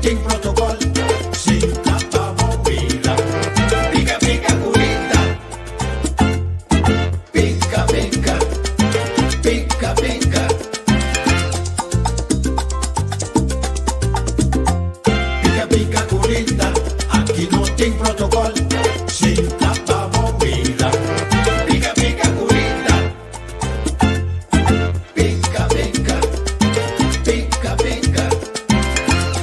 tin protocol, sinta pa bo mira. Pica pica curita, pica pica, pica pica. Pica pica curita, aki no tin protocol, sinta pa bo mira. Pica pica curita. Pica pica, pica pica.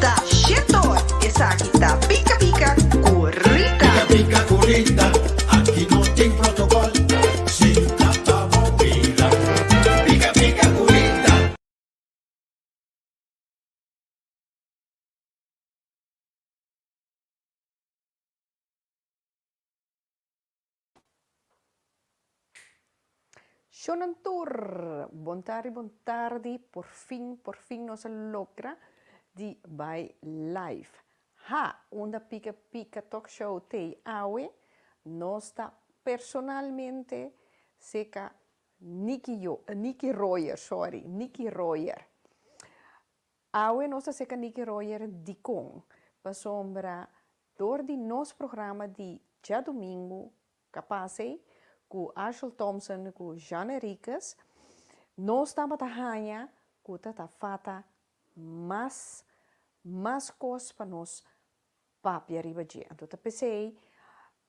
Ta shetor, esaki ta Pica Pica cu Rita. Pica pica cu Rita, aki no tin protocol, sinta pa bo mira. Pica pica cu Rita. Shonan tur! Bon tardi, bon tardi, por fin, por fin nos a logra di bai live. Ha! Unda Pika Pika Talk Show t'ei awe, nos ta personalmente seka Nicky Yo, Nicky Royer, sorry, Nicky Royer. Awe nos ta seka Nicky Royer dikon? Pasobra dor di nos programa di djadumingu kapas ei ku Arshel Thompson ku Jean Henriquez nos tabata haña ku ta ta fata mas mas kos pa nos papia riba dje. Anto ta p'esei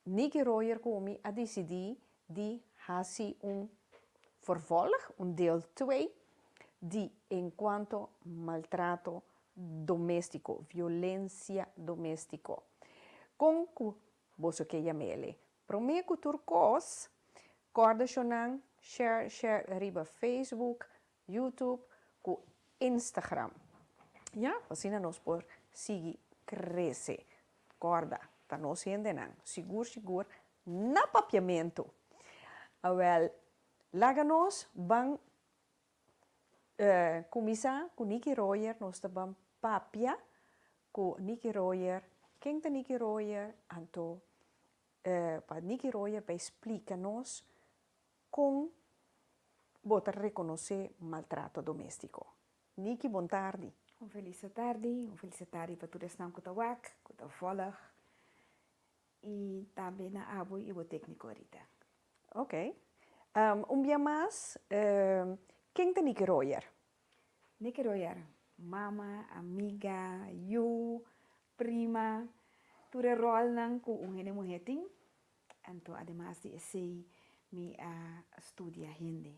Nicky Royer ku mi a disidí di hasi un vervolg, un deel twee, di enkuanto maltrato doméstiko, violensia doméstiko. Kon ku boso ke yam'ele? Promé ku tur kos, kòrda shonnan share share riba Facebook, YouTube ku Instagram. Ya, asina nos por sigui krese. Kòrda, ta nos hendenan, sigur sigur na Papiamentu. Awèl, laga nos ban kuminsá ku Nicky Royer, nos ta ban papia ku Nicky Royer. Ken ta Nicky Royer? Anto pa Nicky Royer bai splika nos Kon bo ta rekonosé maltrato doméstiko? Niki, bon tardi. Un felis tardi, un felis tardi pa tur esnan ku ta wak, ku ta vòlg i tambe na abo i bo tékniko Rita. Ok. Un bia mas, ken ta Niki Royer? Niki Royer, mama, amiga, yu, prima, tur e ròlnan ku un hende muhé tin. Anto ademas di esei mi a studia hende.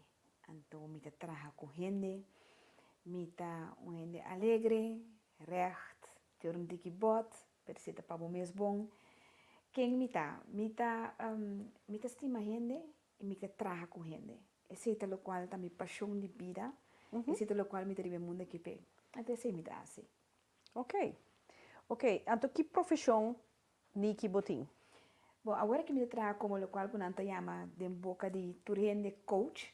Anto mi ta traha ku hende. Mi ta un hende alegre, recht, tur un tiki bòt, pero si ta pa bo mes bon. Ken mi ta? Mi ta mi ta stima hende i mi ta traha ku hende. Esei ta lokual ta mi pashon di bida, esei ta lokual mi ta riba e mundu aki p'e. Anto esei mi ta hasi. Ok. Ok, anto ki profeshon Niki bo tin? Bon, awor ki mi ta traha komo lokual ku nan ta yama den boka di tur hende coach,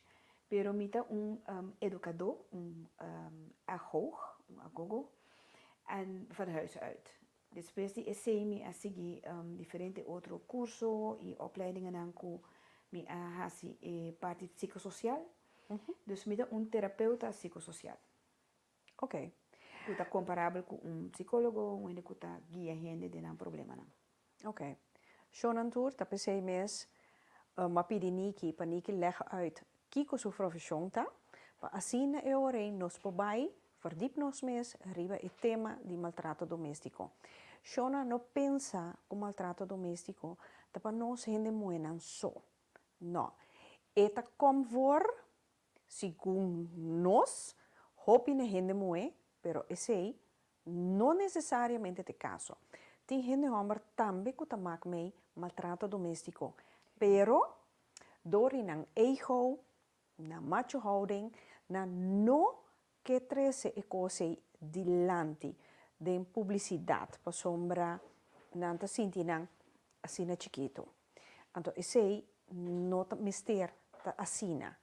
pero mi ta un edukadó, un agoog, un agogo, en van huis uit. Despues di esei mi a sigui diferente otro kurso i opleidingennan ku mi a hasi e parti psikososial. Dus mi ta un terapeuta psikososial. Ok. Ku ta komparabel ku un psikólogo, un hende ku ta guia hende den nan problemanan. Ok. Shonan tur ta p'esei mes m'a pidi Niki pa Niki lèg uit kiko su profeshon ta, pa asina e ora ei nos por bai verdiep nos mes riba e tema di maltrato doméstiko. Shona no pensa ku maltrato doméstiko ta pa nos hende muhénan so. No. E ta kom voor Segun nos, hopi na hende muhé, pero esei no nesesariamente ta e kaso. Tin hende hòmber tambe ku ta mak mei maltrato doméstiko, pero dor di nan ego, nan macho houding, nan no ke trese e kos ei dilanti den publisidat pasobra nan ta sinti nan asina chikitu. Anto esei no ta mester ta asina.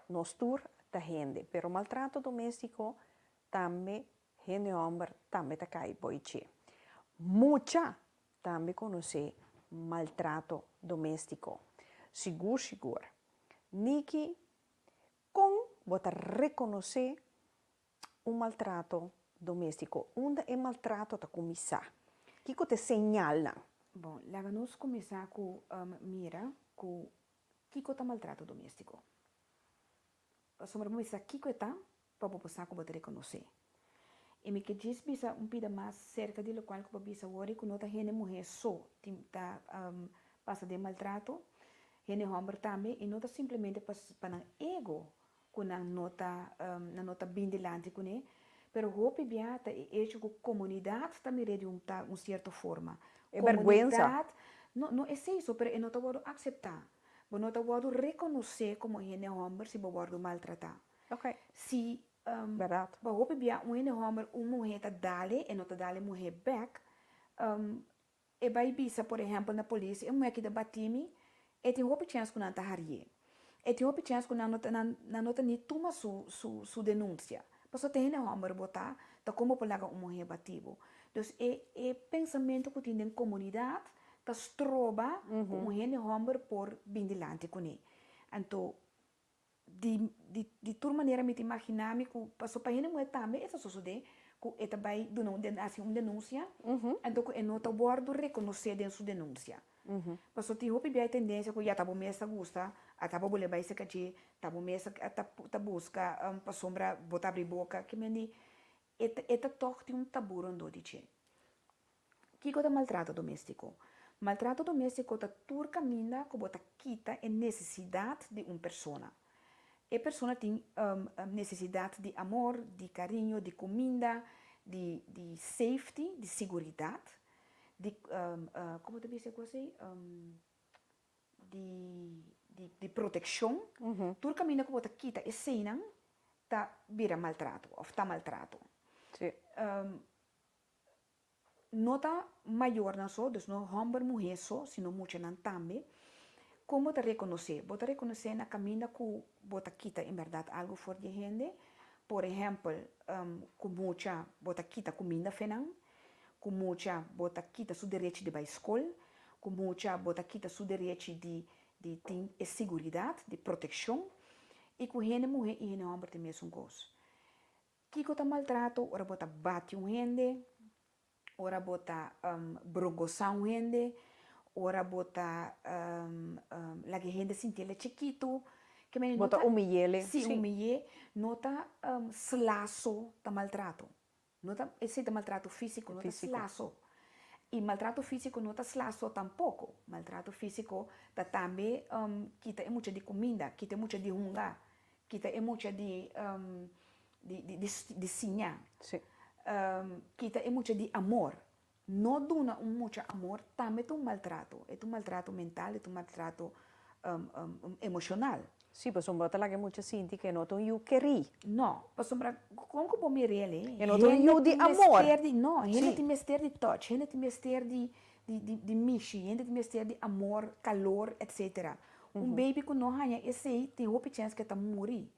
Nos tur ta hende, pero maltrato doméstiko tambe hende hòmber tambe ta kai boi dje. Mucha tambe konosé maltrato doméstiko. Sigur sigur. Niki, kon bo ta rekonosé un maltrato. doméstiko? Unda e maltrato ta kuminsá? Kiko ta e señalnan? Bon, laga nos kuminsá ku mira ku kiko ta maltrato doméstiko. Pasobra bo mester sa kiko e ta pa bo por sa ku bo ta rekonosé. I mi ke djis bisa un pida mas serka di lokual ku bo bisa wor i ku no ta hende muhé so tin ta pasa den maltrato, hende hòmber tambe i no ta simplemente pa nan ego ku nan no ta nan no ta bin dilanti kuné, pero hopi bia ta e echo ku komunidat ta mir'é di un ta un sierto forma. E bèrgwensa. Komunidat, no no esei so pero e no ta wòrdu akseptá. Bo no ta wòrdu rekonosé komo hende hòmber si bo wòrdu maltratá. Si pa hopi bia un hende hòmber un muhé ta dal-e, e no ta dal e muhé bèk, e bai bisa por ehèmpel na polis, e muhé aki ta bati mi, e tin hopi chèns ku nan ta harié. E tin hopi chèns ku nan no ta nan no ta ni tuma su su su denunsia. Pasobra ta hende hòmber bo ta, ta kon bo por laga un muhé bati bo? Dus e e pensamentu ku tin den komunidat ta stroba ku un hende hòmber por bin dilanti kuné. Anto di di di tur manera mi ta imaginá mi ku pasobra pa hende muhé tambe e ta sosodé ku e ta bai duna un hasi un denunsia anto ku e no ta wòrdu rekonosé den su denunsia. Pasobra tin hopi bia e tendensia ku ya ta bo mes ta gusta, a ta bo bole bai serka dje, ta bo mes ta ta buska pasobra bo ta abri boka, ke men di e ta e ta tòg tin un tabú rondó di dje. Kiko ta maltrato doméstiko? Maltrato doméstiko ta tur kaminda ku bo ta kita e nesesidat di un persona. E persona tin nesesidat di amor, di kariño, di kuminda, di di safety, di siguridat, di komo ta bisa e kos ei? Di di protekshon. Tur kaminda ku bo ta kita eseinan ta bira maltrato òf ta maltrato. No ta mayornan so, dus no homber muher so, sino muchanan tambe. Kon bo ta rekonosé? Bo ta rekonosé na kaminda ku bo ta kita en bèrdat algu for di e hende. Por ehèmpel, ku mucha bo ta kita kuminda fe nan, ku mucha bo ta kita su derechi di bai skol, ku mucha bo ta kita su derechi di di tin e siguridat, di protekshon, i ku hende muher i hende homber tin mesun kos. Kiko ta maltrato? Ora bo ta bati un hende, ora bo ta brongosá un hende, ora bo ta laga e hende sinti el e chikitu. Ke mende Bo no ta ta, humill'é. sí, Sí. humill'é. No ta sla so ta maltrato. No ta, esei ta maltrato físiko, no ta Físiko. sla so. I maltrato físiko no ta sla so tampoko. Maltrato físiko ta tambe kita e mucha di kuminda, kita e mucha di hunga, Kita e mucha di di siña. Kita e mucha di amor. No duna un mucha amor tambe ta un maltrato. E ta un maltrato mental, e ta un maltrato emoshonal. Sí, pasobra bo ta laga e mucha sinti ku e no ta un yu kerí. No, pasobra kon ku bo mir'el e, E no ta un yu di amor. No, hende tin mester di touch, hende tin mester di di mishi, hende tin mester di amor, calor, etc. Un baby cu no haña esey tin hopi chens cu e ta muri.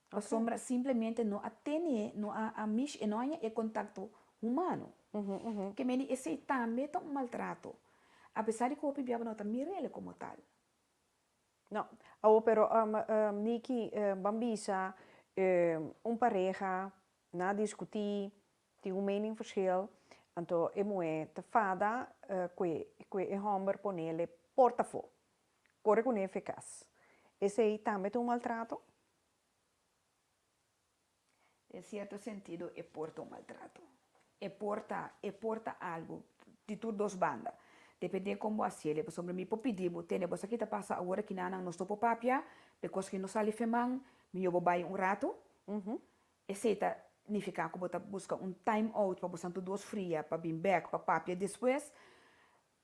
Pasobra simplemente no a tene, no a a mishi, e no haña e contacto humano. Ke mende esey tambe ta un maltrato. A pesar di cu hopi biaba no ta mir'el como tal. No. Awor pero Niki, ban bisa un pareha Na diskutí, tin un mening verschil, anto e muhé ta fada ku e hòmber ponele porta afó, kore kuné fe kas. Esei tambe ta un maltrato? Den sierto sentido e por ta un maltrato. E por ta, e por ta algu di tur dos banda. Dependé kon bo hasiel, pasobra mi por pidi bo, tene bo sa ki ta pasa awor aki nan nos no por papia, bikos ki no sali fe man, mihó bo bai un ratu. Esei ta nifiká ku bo ta buska un time out pa bo santu dos fria pa bin bèk pa papia despues.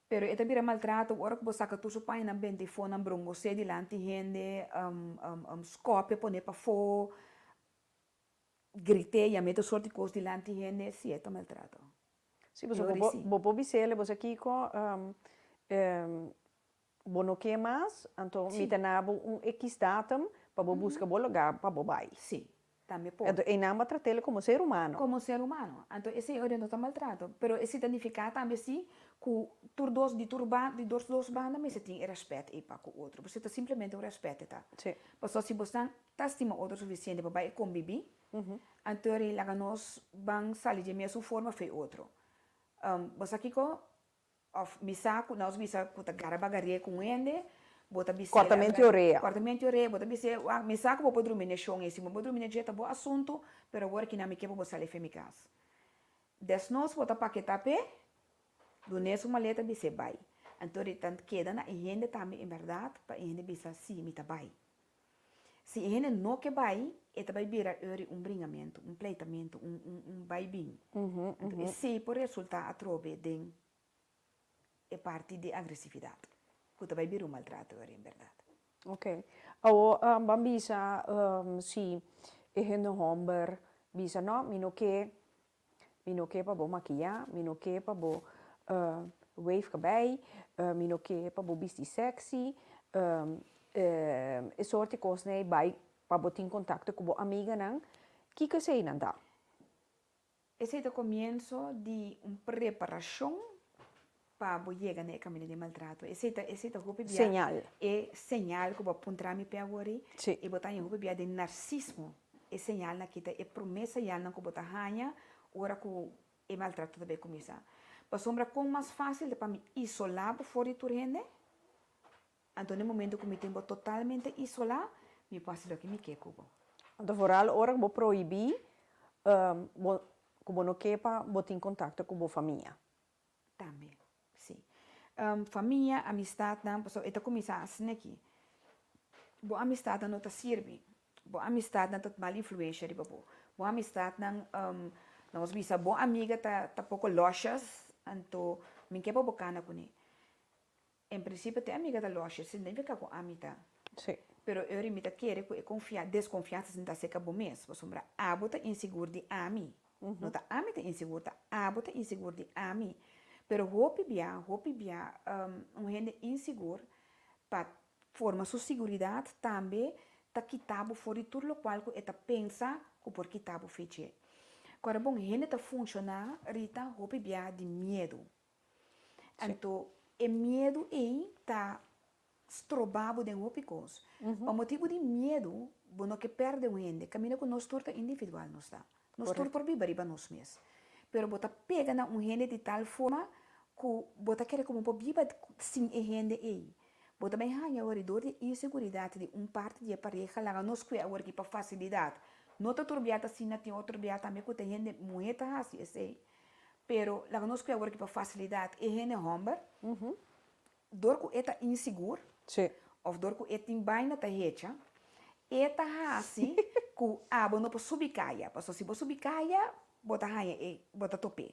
Pero e ta bira maltrato ora ku bo saka tur su pañanan benta i fonan brongosé dilanti hende, skòpia pon'é pafó, grit'é, yam'é tur sort di kos dilanti hende, sí e ta maltrato. Sí, pasobra bo por bis'é, bo sa kiko, Bo no ke mas, anto mi ta na bo un ekis datum pa bo buska bo lugá pa bo bai. Sí, tambe por. Anto einan bo a trat'el komo ser humano. Komo ser humano. Anto esei ora no ta maltrato. Pero esei ta nifiká tambe sí ku tur dos di tur ba di dos dos banda mester tin e rèspèt ei pa ku otro. Pasobra ta simplemente un rèspèt e ta. Sí. Pasobra si bosnan ta stima otro sufisiente pa bai e kombibí. Anto eri laga nos ban sali dje mesun forma fe otro. Bo sa kiko? Of mi sa ku nos bisa ku ta gara bagarie ku un hende, bo ta bis'é. Kòrtamenti orea. Kòrtamenti orea, bo ta bis'é, wak, mi sa ku bo por drumi n'e shon ei, si bo por drumi n'e dje ta bo asuntu, pero awor kinan mi ke pa bo sali fe mi kas. Desnos bo ta paketá p'e, dun'é su maleta, bis'é bai. Anto di ta keda na e hende tambe en bèrdat pa e hende bisa, si, mi ta bai. Si e hende no ke bai, e ta bai bira ori un bringamentu, un pleitamentu, un un un bai bin. Anto esei por resultá atrobe den e parti di agresividat, ku ta bai bira un maltrato ori en bèrdat. Ok. Awor ban bisa si e hende hòmber bisa no, mi no ke Mi no ke pa bo makiyá, mi no ke pa bo wave kabei, mi no ke pa bo bisti sexy, e sorti kosnan ei bai pa bo tin kontakto ku bo amiganan, kiko eseinan ta? Esei ta komienso di un preparashon pa bo yega na e kaminda di maltrato. Esei ta esei ta hopi bia Señal. e señal ku bo a puntra mi p'e awor ei. Sí. I bo ta haña hopi bia den narsismo. E señalnan aki ta e promé señalnan ku bo ta haña ora ku e maltrato ta bai kuminsá. Pasobra kon mas fásil ta pa mi isolá bo for di tur hende, anto na e momento ku mi tin bo totalmente isolá, mi por hasi loke mi ke ku bo. Anto foral ora ku bo prohibí bo ku bo no ke pa bo tin kontakto ku bo famia. Tambe, si. Famia, amistatnan, pasobra e ta kuminsá asina aki. Bo amistatnan no ta sirbi. Bo amistatnan ta mal influensha riba bo. Bo amistatnan, nos bisa bo amiga ta ta poko lòshes, anto mi ke pa bo kana kuné. En prinsipio te amiga ta lòshes, sin nifiká ku ami ta. Sí. Pero ora mi ta kere ku e konfia, deskonfiansa sin ta aserka bo mes, pasobra abo ta insigur di ami. No ta ami ta insigur, ta abo ta insigur di ami. Pero hopi bia, hopi bia un hende insigur pa forma su siguridat tambe ta kita bo for di tur lokual ku e ta pensa ku por kita bo fe dje. Kòrda bon, hende ta funshoná, Rita, hopi bia di miedu. Anto e miedu ei ta stroba bo den hopi kos. Pa motibu di miedu bo no ke pèrdè un hende. Kaminda ku nos tur ta individual nos ta. Nos tur por biba riba nos mes. Pero bo ta pega na un hende di tal forma ku bo ta kere ku bo por biba sin e hende ei. Bo ta bai haña awor dor di inseguridat di un parti di e pareha laga nos kue awor ki pa fasilidat. No ta tur bia ta asina, tin otro bia tambe ku ta hende muhé ta hasi esei. Pero laga nos kue awor ki pa fasilidat e hende hòmber Dor ku e ta insigur, òf dor ku e tin baina ta hecha, e ta hasi ku abo no por subi kaya, pasobra si bo subi kaya, bo ta haña e, bo ta top'é.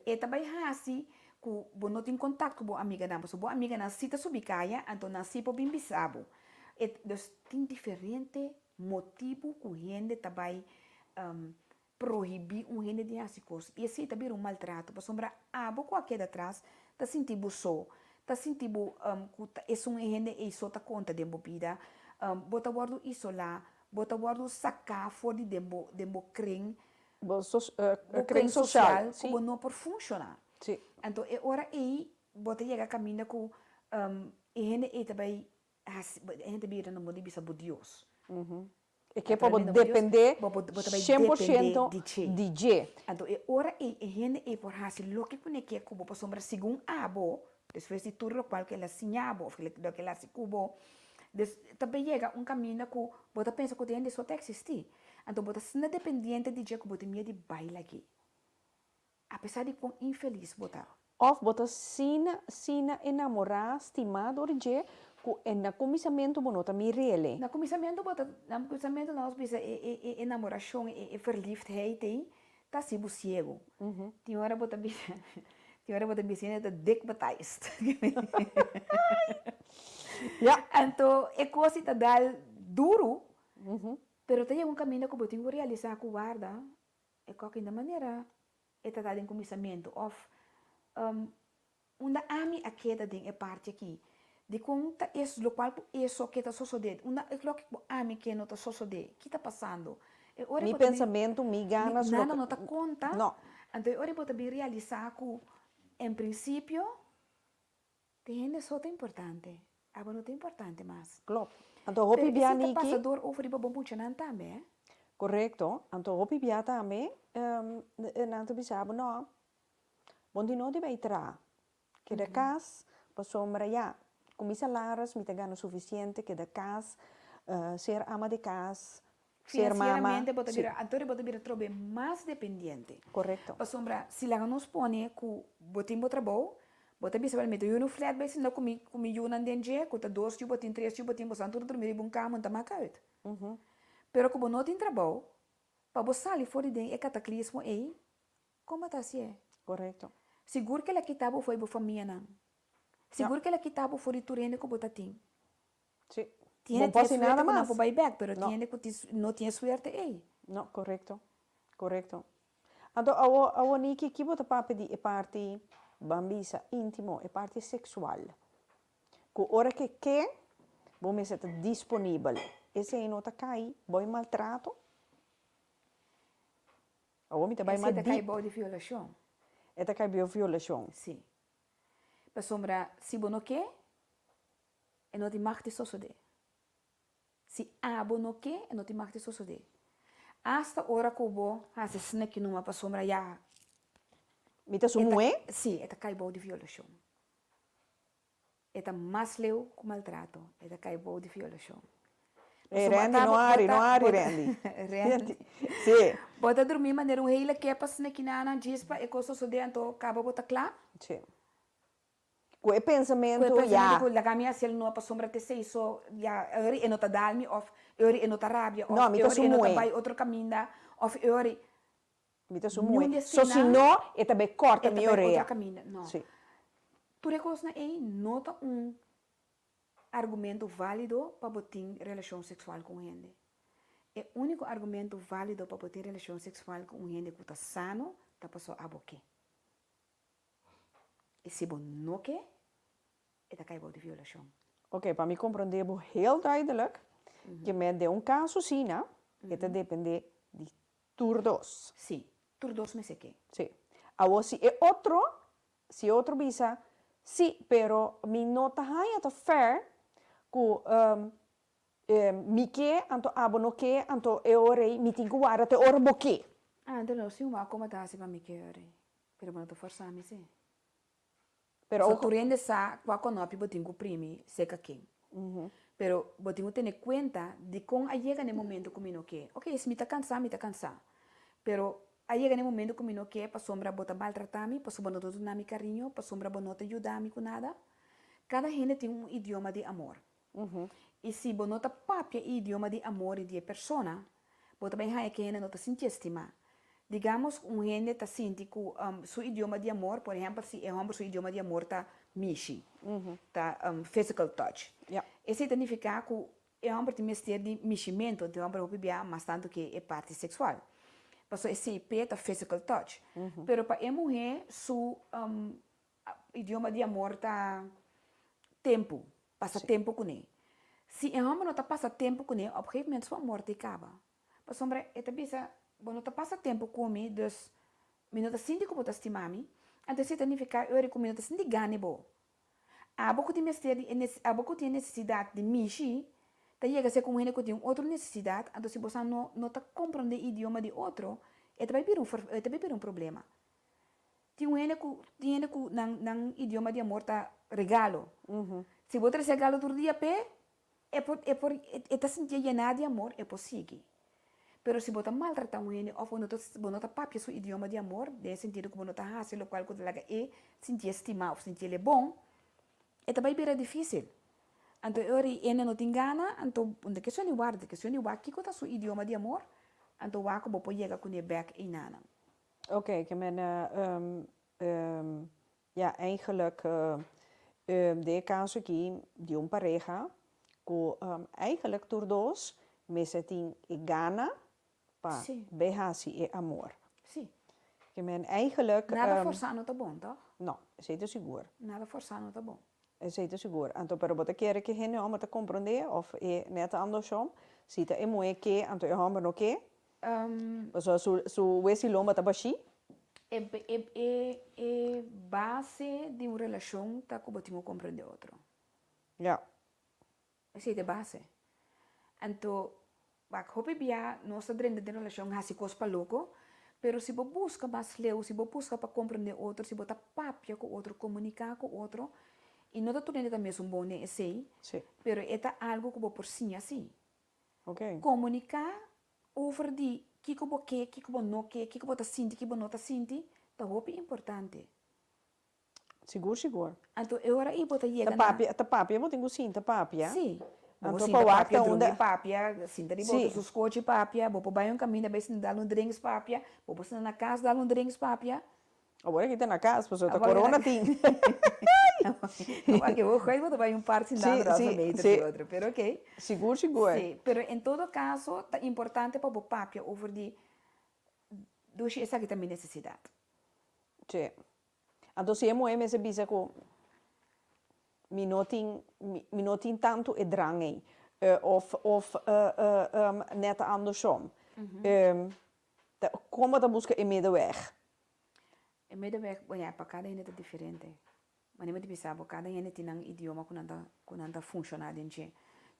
E ta bai hasi ku bo no tin kontakto ku bo amiganan, pasobra bo amiganan si ta subi kaya, anto nan si por bin bisa bo. E, dus tin diferente motibu ku hende ta bai Prohibí un hende di hasi kos i esei ta bira un maltrato pasobra abo ku a keda atras ta sinti bo so, ta sinti bo ku ta esun e hende ei so ta konta den bo bida, bo ta wòrdu isolá, bo ta wòrdu saká for di den bo den bo kren, Bo bo kren social social, ku bo no por funshoná. Anto e ora ei bo ta yega kaminda ku e hende ei ta bai hasi, e hende ta bira na moda di bisa bo Dios. E ke pa bo dependé 100% di dje. Anto e ora ei e hende ei por hasi loke ku ne ke ku bo pasobra segun abo, despues di tur lokual ku el a siña bo òf loke el a hasi ku bo, des ta bay yega un kaminda ku bo ta pensa ku e hende so ta eksistí. Anto bo ta asina dependiente di dje ku bo tin miedu di bai lag'é. Apesar di kon infelis bo ta. Òf bo ta sina, sina enamorá, stimá dor dje, ku e na kuminsamentu bo no ta mir'el. Na kuminsamentu bo ta, na kuminsamentu nos bisa e e e enamorashon, e e verliefdheid ei ta hasi bo siegu. Tin ora bo ta bisa, tin ora bo ta bisa hende ta dik bataist. Ya. Anto e kos ei ta dal duru, pero ta yega un kaminda ku bo tin ku realisá ku warda, E koki na manera e ta ta den kuminsamentu òf unda ami a keda den e parti aki? Dikon ta es lokual ku eso ke ta sosodé? Unda e loke ku ami ke no ta sosodé? Ki ta pasando? E ora Mi bo ta bin pensamentu, mi ganas, nada no ta konta. No. Anto e ora bo ta bin realisá ku en prinsipio Te hende so ta importante, abo no ta importante mas. Klopt. Anto hopi Pero bia esei ta Niki. pasa door over riba bo muchanan tambe, eh. Korekto, anto hopi bia tambe nan ta bisa bo no, bo tin no di bai traha, keda kas pasobra ya ku mi salaris mi ta gana sufisiente keda kas, ser ama di kas, ser mama. Finansieramente bo ta bira, anto bo ta bira trobe mas dependiente. Korekto. Pasobra si laga nos pone ku bo tin bo trabou, bo ta bisa, mi ta yu no flat bai sinta ku mi ku mi yunan den dje, ku ta dos yu bo tin, tres yu bo tin, bo san tur ta drumi riba un kama, no ta mak uit. Pero ku bo no tin trabou, pa bo sali for di den e kataklismo ei, kon bo ta hasié? Korekto. Sigur ke el a kita bo for di bo famianan. Sigur ke el a kita bo for di tur hende ku bo ta tin. Sí. Tin hende Bo no por tin e hasi suerte nada ku nan mas. por bai bèk, pero No. tin hende ku tin no tin e suerte ei. No, korekto. Korekto. Anto awo, awo Niki, ki bo ta papia di e parti, ban bisa, íntimo, e parti seksual? Ku ora ke ke, bo mester ta disponibel. Esei no ta kai bou e maltrato? Awor mi ta bai Esei mas ta kai dip. bou di violashon. E ta kai bou violashon. Sí. Pasobra si bo no ke, e no tin mag di sosodé. Si abo no ke, e no tin mag di sosodé. Asta ora ku bo hasi sneki numa pasobra ya. Mi ta su muhé? Sí, e ta kai bou di violashon. E ta mas leu ku maltrato, e ta kai bou di violashon. Ey Randy, no hari, no hari Randy. Randy. Sí. Bo ta drumí manera un hele kepa snekinana djis pa e kos sosodé anto kaba bo ta kla? Sí. Ku e pensamentu Ku e pensamentu ya. ku laga mi hasi el no pasobra te sei so ya ori e no ta dal mi òf ori e no ta rabia No, òf mi ta ori e no ta sumu'é. bai otro kaminda òf ori. Mi ta su Niun muhe. di So si eseinan no, e ta bay corta e ta mi bai orea. otro caminda. No. Sí. Tur e cosnan ei no ta un argumento valido pa bo tin relacion sexual cu un hende. E unico argumento valido pa bo tin relacion sexual cu un hende cu ta sano ta pasobra abo ke. I si bo no ke, e ta kai bou di violashon. Oké, pa mi komprondé bo heel duidelijk, ke men den un kaso asina, e ta dependé di tur dos. Sí, tur dos mester ke. Sí. Awor si e otro, si e otro bisa, sí, pero mi no ta haña ta fair ku mi ke, anto abo no ke, anto e ora ei mi tin ku warda te ora bo ke. Ah, anto no si un wak como ta hasi pa mi ke ora ei. Pero bo no ta forsa mi si. Pero So tur hende sa kua konopi bo tin ku primi seka ken. Pero bo tin ku tene kuenta dikon a yega na e momento ku mi no ke. Oke, si mi ta kansa, mi ta kansa. Pero a yega na e momento ku mi no ke pasobra bo ta maltrata mi, pasobra bo no ta duna mi kariño, pasobra bo no ta yuda mi ku nada. Kada hende tin un idioma di amor. I si bo no ta papia e idioma di amor di e persona, bo ta bai haña ku e hende no ta sinti estimá. Digamos ku un hende ta sinti ku su idioma di amor, por ehèmpel si e hòmber su idioma di amor ta mishi, ta physical touch. Esei ta nifiká ku e hòmber tin mester di mishimentu, anto e hòmber hopi bia mas tantu ke e parti seksual. Pasobra esei p'e ta physical touch. Pero pa e muhé su Idioma di amor ta tempu, pasa tempu kuné. Si e hòmber no ta pasa tempu kuné, op gegeven moment su amor ta e kaba. Pasobra e ta bisa, bo no ta pasa tempu ku mi, dus mi no ta sinti ku bo ta stima mi. Anto esei ta nifiká ora ku mi no ta sinti gana bo. Abo ku tin mester di e abo ku tin e nesesidat di mishi, ta yega ser ku un hende ku tin un otro nesesidat, anto si bo sa no no ta komprondé idioma di otro, e ta bai bira un e ta bai bira un problema. Tin un hende ku tin hende ku nan nan idioma di amor ta regalo. Si bo trese regalo tur dia p'e, e por e por e ta sintié yená di amor, e por sigui. Pero si bo ta maltratá un hende òf bo no ta bo no ta papia su idioma di amor, den e sentido ku bo no ta hasi lokual ku ta laga e sintié stimá òf sintié bon, e ta bai bira difísil. Anto e ora ei hende no tin gana, anto un ta kestion di warda, ta kestion di wak kiko ta su idioma di amor, anto wak ku bo por yega kuné bèk einanan. Oké, ke men ja eigenlijk den e kaso aki di un pareha ku eigenlijk tur dos mester tin e gana pa bay hasi e amor. Sí. Ke men eigenlijk. Nada forsá no ta bon, tòg? No, esei ta sigur. Nada forsá no ta bon. Esei ta sigur. Anto pero bo ta kere ku e hende hòmber ta komprondé òf e nèt andersom? Si ta e muhé ke anto e hòmber no ke? Pasobra su su wes i lomba ta bashí. E e e e base di un relashon ta ku bo tin ku komprondé otro. Ja. Esei ta e base. Anto. Wak, hopi bia nos ta drenta den relashon hasi kos pa loko, pero si bo buska mas leu, si bo buska pa komprendé otro, si bo ta papia ku otro, komuniká ku otro, i no ta tur hende ta mesun bon den esei, pero e ta algu ku bo por siña sí. Komuniká over di kiko bo ke, kiko bo no ke, kiko bo ta sinti, kiko bo no ta sinti, ta hopi importante. Sigur sigur. Anto e ora ei bo ta yega Ta na. papia, ta papia bo tin ku sinta papia. Sí. Bo por Anto sinta pa wak papia, ta drumi unda. papia, sinta riba Sí. otro su skochi papia, bo por bai un kaminda bai sinta dal un drinks papia, bo por sinta na kas dal un drinks papia. Awor aki ta na kas pasobra ta Awor corona na tin. Awor aki bo gooi bo ta bai un par sinta Sí, anderhalve sí, meter sí. di otro, pero oké. Sigur sigur. Sí, pero en todo caso ta importante pa bo papia over di, Dushi esaki ta mi nesesidat. Sí. Anto si e muhé mester bisa ku mi no tin mi no tin tantu e drang ei òf òf nèt andersom kon bo ta buska e middenweg? E middenweg, bon ya, pa kada hende ta diferente. Manera mi ta bisa bo, kada hende tin nan idioma ku nan ta ku nan ta funshoná den dje.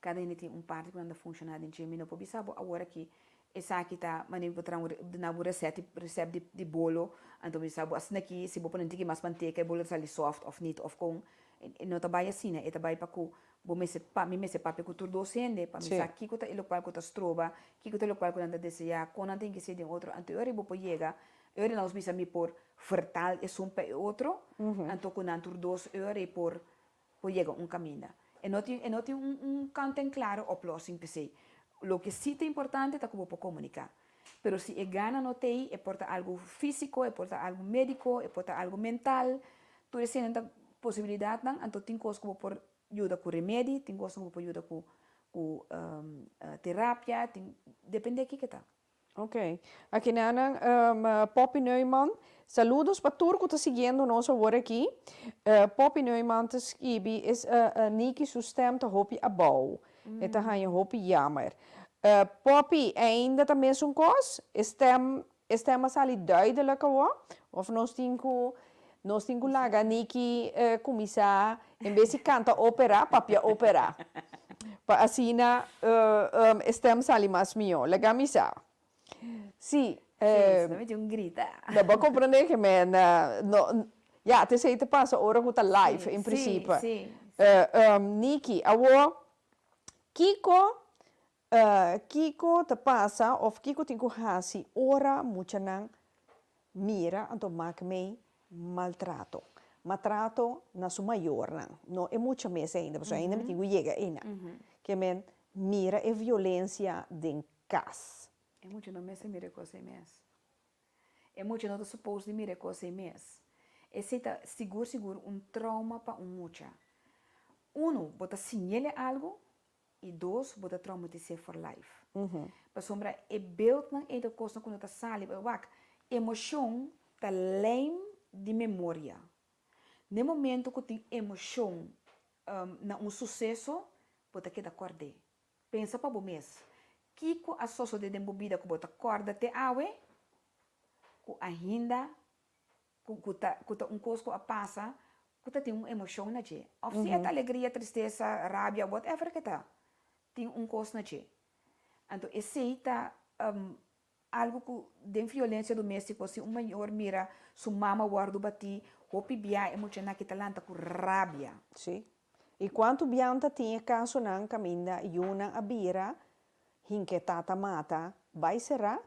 Kada hende tin un parti ku nan ta funshoná den dje. Mi no por bisa bo awor aki esaki ta manera mi por traha un duna bo resèt resèpt di di bolo, anto mi bisa bo asina aki si bo pone un tiki mas manteka e bolo ta sali sòft òf nit òf kon. E no ta bai asina, e ta bai pa ku bo mester pa mi mester papia ku tur dos hende pa mi sa kiko ta e lokual ku ta stroba, kiko ta e lokual ku nan ta deseá, kon nan tin ke ser den otro. Anto e ora bo por yega E ora nos bisa mi por vertaal esun pa e otro, anto ku nan tur dos e ora ei por por yega un kaminda. E no tin e no tin un un kant en klaro oplossing p'esei. Loke sí ta importante ta ku bo por komuniká. Pero si e gana no t'ei, e por ta algu físiko, e por ta algu médiko, e por ta algu mental, tur eseinan ta posibilidatnan, anto tin kos ku bo por yuda ku remedi, tin kosnan ku bo por yuda ku ku terapia, tin depende kiko ta. Ok. Aki nan Poppy Neuman. Saludos pa tur ku ta siguiendo nos awor aki. Poppy Neuman ta skibi es Niki su stem ta hopi abou. E ta haña hopi jammer. Poppy, ainda ta mesun kos? E stem e stem a sali duidelijk awor? Of nos tin ku nos tin ku laga Niki kuminsá en bes di kanta opera, papia opera? Pa asina e stem sali mas mihó. Laga mi sa. Sí. Sí, si no mi tin un grita. No bo a komprendé ke men no, ya, t'esei ta pasa ora ku ta live en prinsipe. Sí, sí, sí. Niki, awor kiko Kiko ta pasa of kiko tin ku hasi ora muchanan mira anto mak mei maltrato? Matrato na su mayornan, no e mucha mes ainda, pasobra ainda mi tin ku yega einan. Ke men mira e violensia den kas. E mucha no mester mira e kos ei mes. E mucha no ta supos di mira e kos ei mes. Esei ta sigur sigur un trauma pa un mucha. Unu, bo ta siñ'el e algu I dos, bo ta traumatis'é for life. Pasobra e beeldnan ei ta kosnan ku no ta sali. Wak, emoshon ta lijm di memoria. Na e momento ku tin emoshon na un suseso, bo ta keda kòrd'é. Pensa pa bo mes, kiko a sosodé den bo bida ku bo ta kòrda te awe, ku ainda ku ku ta ku ta un kos ku a pasa ku ta tin un emoshon na dje. Òf si e ta alegria, tristesa, rabia, whatever ke ta, tin un kos na dje. Anto esei ta algu ku den violensia doméstiko si un mayor mira su mama wòrdu batí hopi bia e muchanan aki ta lanta ku rabia. Sí. I kuantu bian ta tin e kasonan kaminda yunan a bira Hinka e tata mata bai será,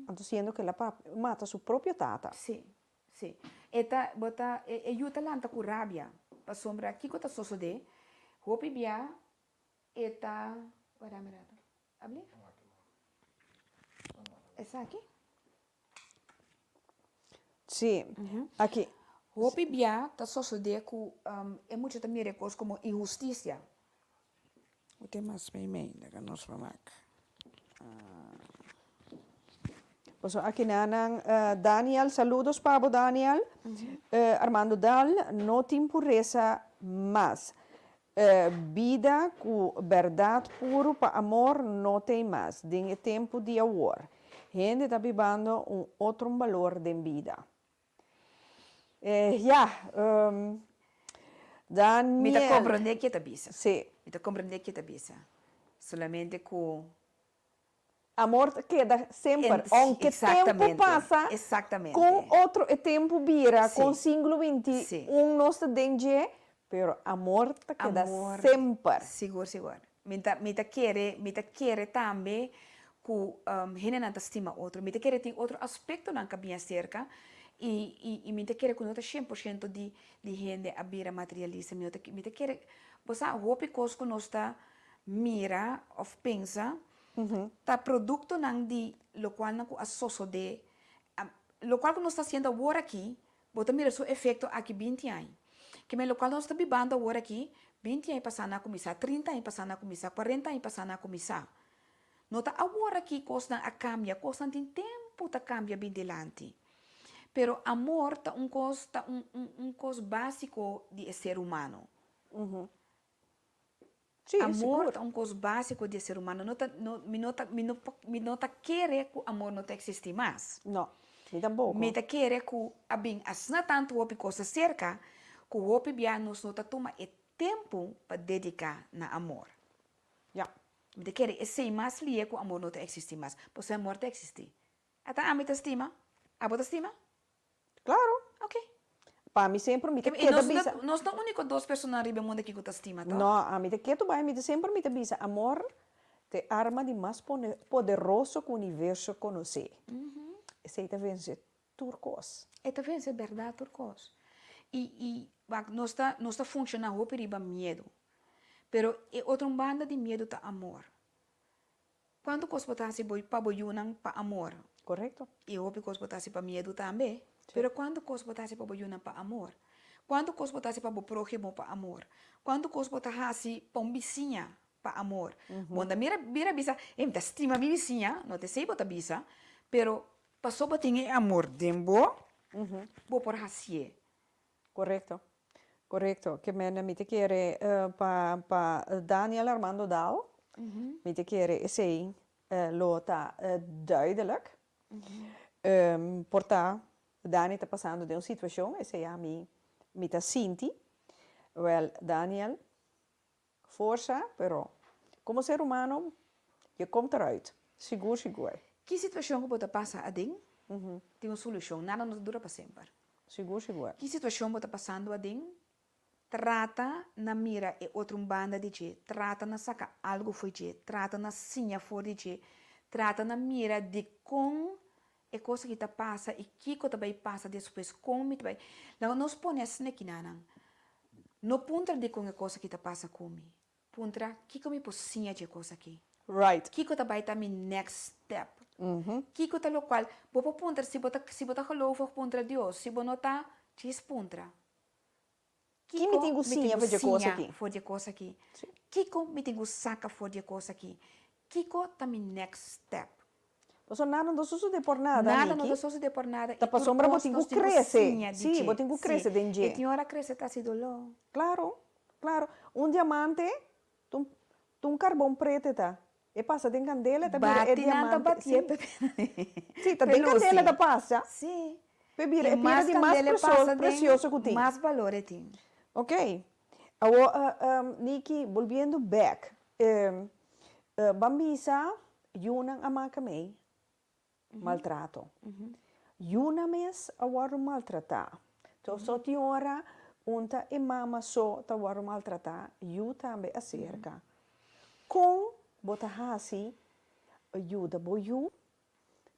anto siendo ku el a mata su propio tata. Sí, sí. E ta, bo ta, e yu ta lanta ku rabia, pasobra kiko ta sosodé? Hopi bia e ta, wara mi rato, ablief? Esaki? Sí, aki. Hopi bia ta sosodé ku e mucha ta mira e kos komo inhustisia. Bo tin mas meimei laga nos por wak. Paso aki nan Daniel, saludos pa bo Daniel. Armando Daal, no tin puresa mas. Bida ku bèrdat puru pa amor no t'ei mas den e tempu di awor. Hende ta bibando un otro balor den bida. Ya, Daniel. Mi ta komprendé ke ta bisa. Sí. Mi ta komprendé ke ta bisa. Solamente ku. Amor ta keda semper, aunke tempu pasa, kon otro e tempu bira, kon siglo 21 nos ta den dje, pero amor ta keda semper. Sigur, sigur. Mi ta, mi ta kere, mi ta kere tambe ku hendenan ta stima otro. Mi ta kere tin otro aspektonan ku a bin aserka i, i, i mi ta kere ku no ta shen por shento di, di hende a bira materialista. Mi no ta, mi ta kere, bo sa hopi kos ku nos ta mira òf pensa ta produktonan di lokualnan ku a sosodé, lokual ku nos ta hasiendo awor aki, bo ta mira su efekto aki binti aña. Kimen lokual nos ta bibando awor aki, binti aña pasá nan a kuminsá, trinta aña pasá nan a kuminsá, kuarenta aña pasá nan a kuminsá. No ta awor aki kosnan a kambia, kosnan tin tempu ta kambia bin dilanti. Pero amor ta un kos, ta un un kos básiko di e ser humano. Sí, Amor sigur. ta un kos básiko di e ser humano. No ta, no, mi no ta, mi no por, mi no ta kere ku amor no ta eksistí mas. No, mi tampoko. Mi ta kere ku a bin asina tantu hopi kos aserka ku hopi bia nos no ta tuma e tempu pa dediká na amor. Ya. Mi ta kere esei mas lié ku amor no ta eksistí mas. Pasobra amor ta eksistí. Ata ami ta stima. Abo ta stima? Claro. Ok. Pa mi semper mi ta I keda nos bisa. Nos ta unico dos persona riba e mundo aki cu ta stima, toch? No, ami ta ketu bai, mi ta semper mi ta bisa amor ta e arma di mas poderoso cu universo conoce. Esey ta vence tur cos. E ta vence berdad tur cos. I i wak nos ta nos ta funciona hopi riba miedo. Pero e otro un banda di miedo ta amor. Cuanto cos bo ta haci bo pa bo yunan pa amor? Correcto. Y hopi cos bo ta haci pa miedu tambe. Pero cuanto cos bo ta haci pa bo yunan pa amor? Cuanto cos bo ta haci pa bo próhimo pa amor? Cuanto cos bo ta haci pa un bisiña pa amor? Bo no ta mira bira bisa, ey mi ta stima mi bisiña, no ta esey bo ta bisa, pero paso bo tin e amor den bo, bo por hacié. Correcto. Correcto. Ke mende mi ta kere pa pa Daniel Armando Daal, mi ta kere esey lo ta duidelijk. Por ta Dani ta pasando den un situacion, esey ami mi ta sinti. Wel Daniel, forsa, pero como ser humano je komt eruit. Sigur sigur. Ki situacion ku bo ta pasa aden tin un solucion, nada no ta dura pa semper. Sigur sigur. Ki situacion bo ta pasando aden, trata na mira e otro un banda di dje, trata na saca algo fo'i dje, trata na siña for di dje, trata na mira dikon e cos aki ta pasa y kico ta bay pasa despues, con mi ta bay. Laga nos pone asina kinanan, no puntra dikon e cos aki ta pasa cu mi, Puntra, Kiko mi por siña dje kos aki? Kiko ta bai ta mi next step? Kiko ta lokual bo por puntra si bo ta si bo ta gelovig puntra Dios, si bo no ta djis puntra. Ki mi tin ku siña for dje kos aki? For dje kos aki? Kiko mi tin ku saka for dje kos aki? Kiko ta mi next step? Pasobra nada no ta sosode por nada, Niki. Nada no ta sosode por nada. Ta pasobra bo tin ku krese. Sí, bo tin ku krese den dje. E tin ora krese ta hasi doló. Klaro, klaro. Un diamante ta un, ta un karbon prete ta. E pasa den kandela e ta bira e Bati nan ta diamante. batié Sí. pe Sí, ta den kandela ta pasa. Sí. Pe bira E e piedra mas di mas kandela e pasa den, presioso ku tin. mas balor e tin. Ok. Awor, Niki, bolbiendo bek, ban bisa Yunan a maka mei maltrato. Yuna mes a wòrdu maltratá. So tin ora un ta e mama so ta wòrdu maltratá, yu tambe aserka. Kon bo ta hasi yuda bo yu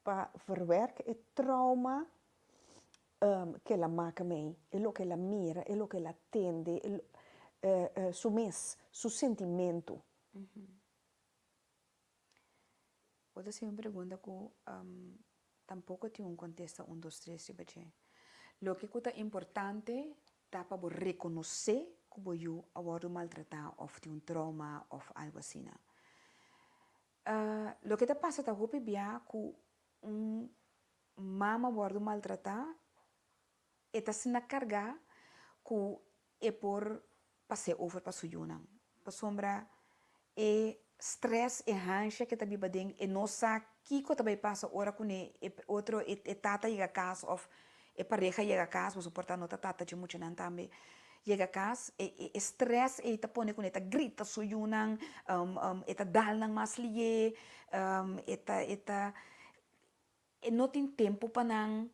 pa verwerk e trauma ke el a maka mei, e loke el a mira, e loke el a tende, su mes, su sentimentu? Bo ta hasi un pregunta ku tampoko tin un kontesta un dos tres riba dje. Loke ku ta importante ta pa bo rekonosé ku bo yu a wòrdu maltratá òf tin un trouma òf algu asina. Loke ta pasa ta hopi bia ku un mama wòrdu maltratá E ta asina kargá ku e por pas'é over pa su yunan. Pasobra e strès, e hansha ku e ta biba den, e no sa kiko ta bai pasa ora ku ne e otro, e tata yega kas òf e pareha yega kas, pasobra por ta no ta tata dje muchanan tambe. Yega kas, e e e stress ei ta pone ku e ta grita su yunan, e ta dal nan mas lié, e ta e ta e no tin tempu pa nan.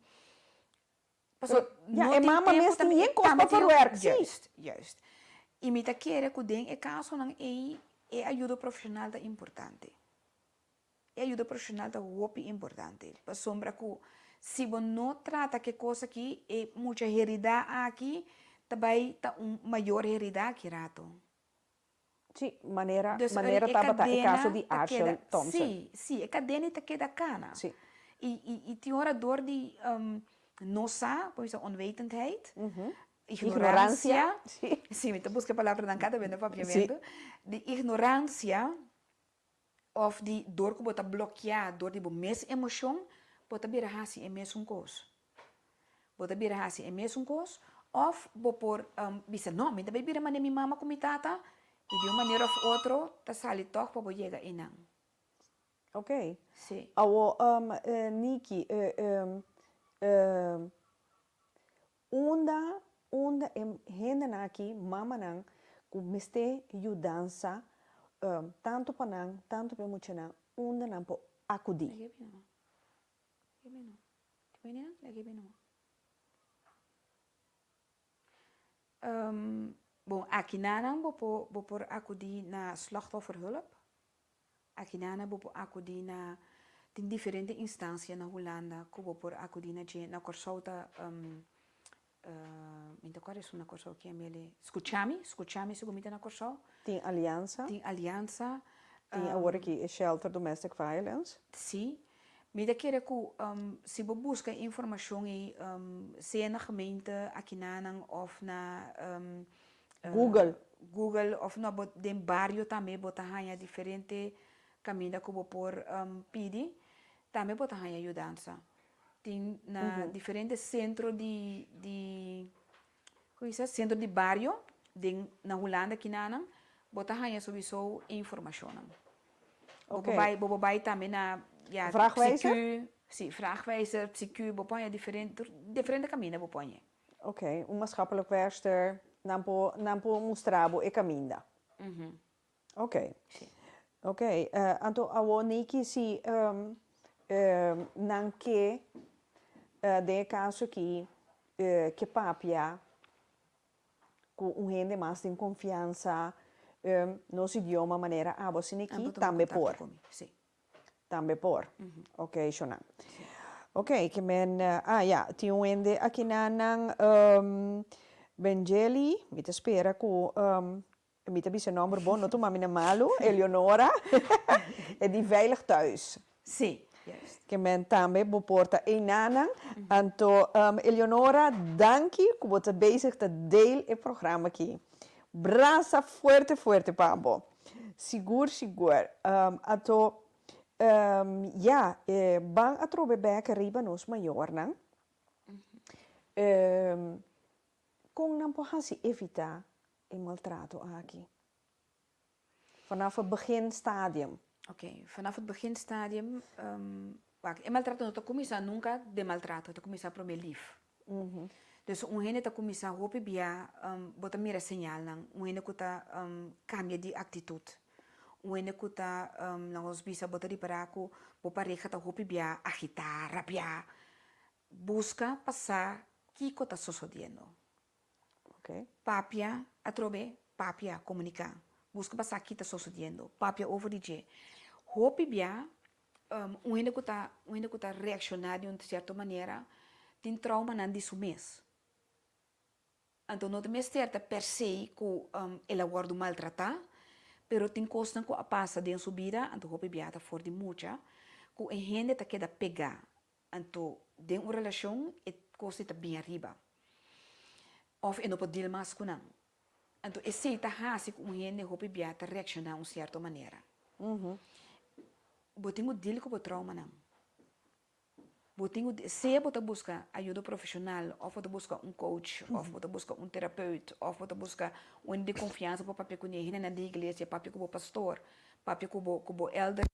Pasobra Ya, no e tin mama tempu mes tin tambe, yen e kos tambe pa tin, verwerk, sí. juist, juist. I mi ta kere ku den e kasonan ei e ayudo profeshonal ta importante. E ayuda profeshonal ta hopi importante, pasobra ku si bo no trata ku e kos aki, e mucha herida aki ta bai ta un mayor herida aki rato. Sí, manera, Dus manera e tabata e kaso kadena di ta Arshel keda, Thompson. sí, sí, e kadena ta keda kana. Sí. I, i, i tin ora dor di no sa, por bisa onwetendheid, Ignoransia. ignoransia, Sí. sí, mi ta buska e palabranan kada bes na Sí. papiamentu, di ignoransia, Of di dor ku bo ta blokiá dor di bo mes emoshon, bo ta bira hasi e mesun kos. Bo ta bira hasi e mesun kos, òf bo por bisa, No, mi ta bai bira manera mi mama ku mi tata, i di un manera òf otro ta sali tòg pa bo yega einan. Oké. Sí. Awor, Niki, Unda unda e hendenan aki, mamanan, ku mester yudansa, tantu pa nan, tantu pa e muchanan, unda nan por akudí? Bon, akinanan bo por bo por akudí na Slachtofferhulp. Akinana bo por akudí na, tin diferente instansia na Hulanda ku bo por akudí na dje. Na Kòrsou ta, mi ta kòrda esun na Kòrsou ki a mele, Skuchami, Skuchami segun mi ta na Kòrsou. Tin Aliansa. Tin Aliansa. Tin awor aki e Shelter Domestic Violence. Sí. Mi ta kere ku si bo buska e informashon ei, sea na gemeente akinanan òf na Google. Google of no bo den bario tambe bo ta haña diferente kaminda ku bo por pidi, tambe bo ta haña yudansa. Tin na diferente sentro di di ku bisa sentro di bario den na Hulanda kinanan bo ta haña souiso e informashonnan. Bo por bai bo por bai tambe na ya Vraagwijzer? Si, vraagwijzer, psiku, bo por haña diferente diferente kaminda bo por hañ'e. Ok, un maatschappelijk werkster, nan por, nan por mustra bo e caminda. Ok. Sí. Ok, anto awor Niki si nan ke den e caso aki ke papia cu un hende mas den confiansa, nos idioma manera abo asina Nan aki por tuma tambe contacto por. cu mi, sí. Tambe por. Ok, shona. Ok, ke men, ah ya, tin un hende aki na nan Benjeli, mi ta spera ku mi ta bisa e nòmber bon, no tuma mi na malu, Eleonora, e di Veilig Thuis. Sí, juist. Ke men tambe bo por ta einanan. Anto, Eleonora, danki ku bo ta bezig ta deel e programa aki. Brasa fuerte fuerte pa bo. Sigur sigur. Anto ya, ban atrobe bek riba nos mayornan. Kon nan por hasi evita e maltrato aki? Vanaf het beginstadium. Ok, vanaf het beginstadium, wak, e maltrato no ta kuminsá nunka den maltrato, e ta kuminsá promé lif. Dus un hende ta kuminsá hopi bia, bo ta mira señalnan, un hende ku ta kambia di aktitut, un hende ku ta, laga nos bisa, bo ta ripará ku bo pareha ta hopi bia agitá, rabiá, buska pa sa kiko ta sosodiendo. Papia atrobe, papia, komuniká. Buska pa sa ki ta sosodiendo. Papia over di dje. Hopi bia, un hende ku ta, un hende ku ta reakshoná di un sierto manera tin traumanan di su mes. Anto no ta mester ta per se ku el a wòrdu maltratá, pero tin kosnan ku a pasa den su bida, anto hopi bia ta for di mucha, ku e hende ta keda pegá. Anto den un relashon e kos ei ta bin ariba. Òf e no por deal mas ku nan. Anto esei ta hasi ku un hende hopi bia ta reakshoná un sierto manera. Bo tin ku deal ku bo traumanan. Bo tin ku, sea bo ta buska ayuda profeshonal òf bo ta buska un coach òf bo ta buska un terapeut òf bo ta buska un hende di konfiansa pa papia kuné, hendenan di iglesia, papia ku bo pastor, papia ku bo ku bo elder.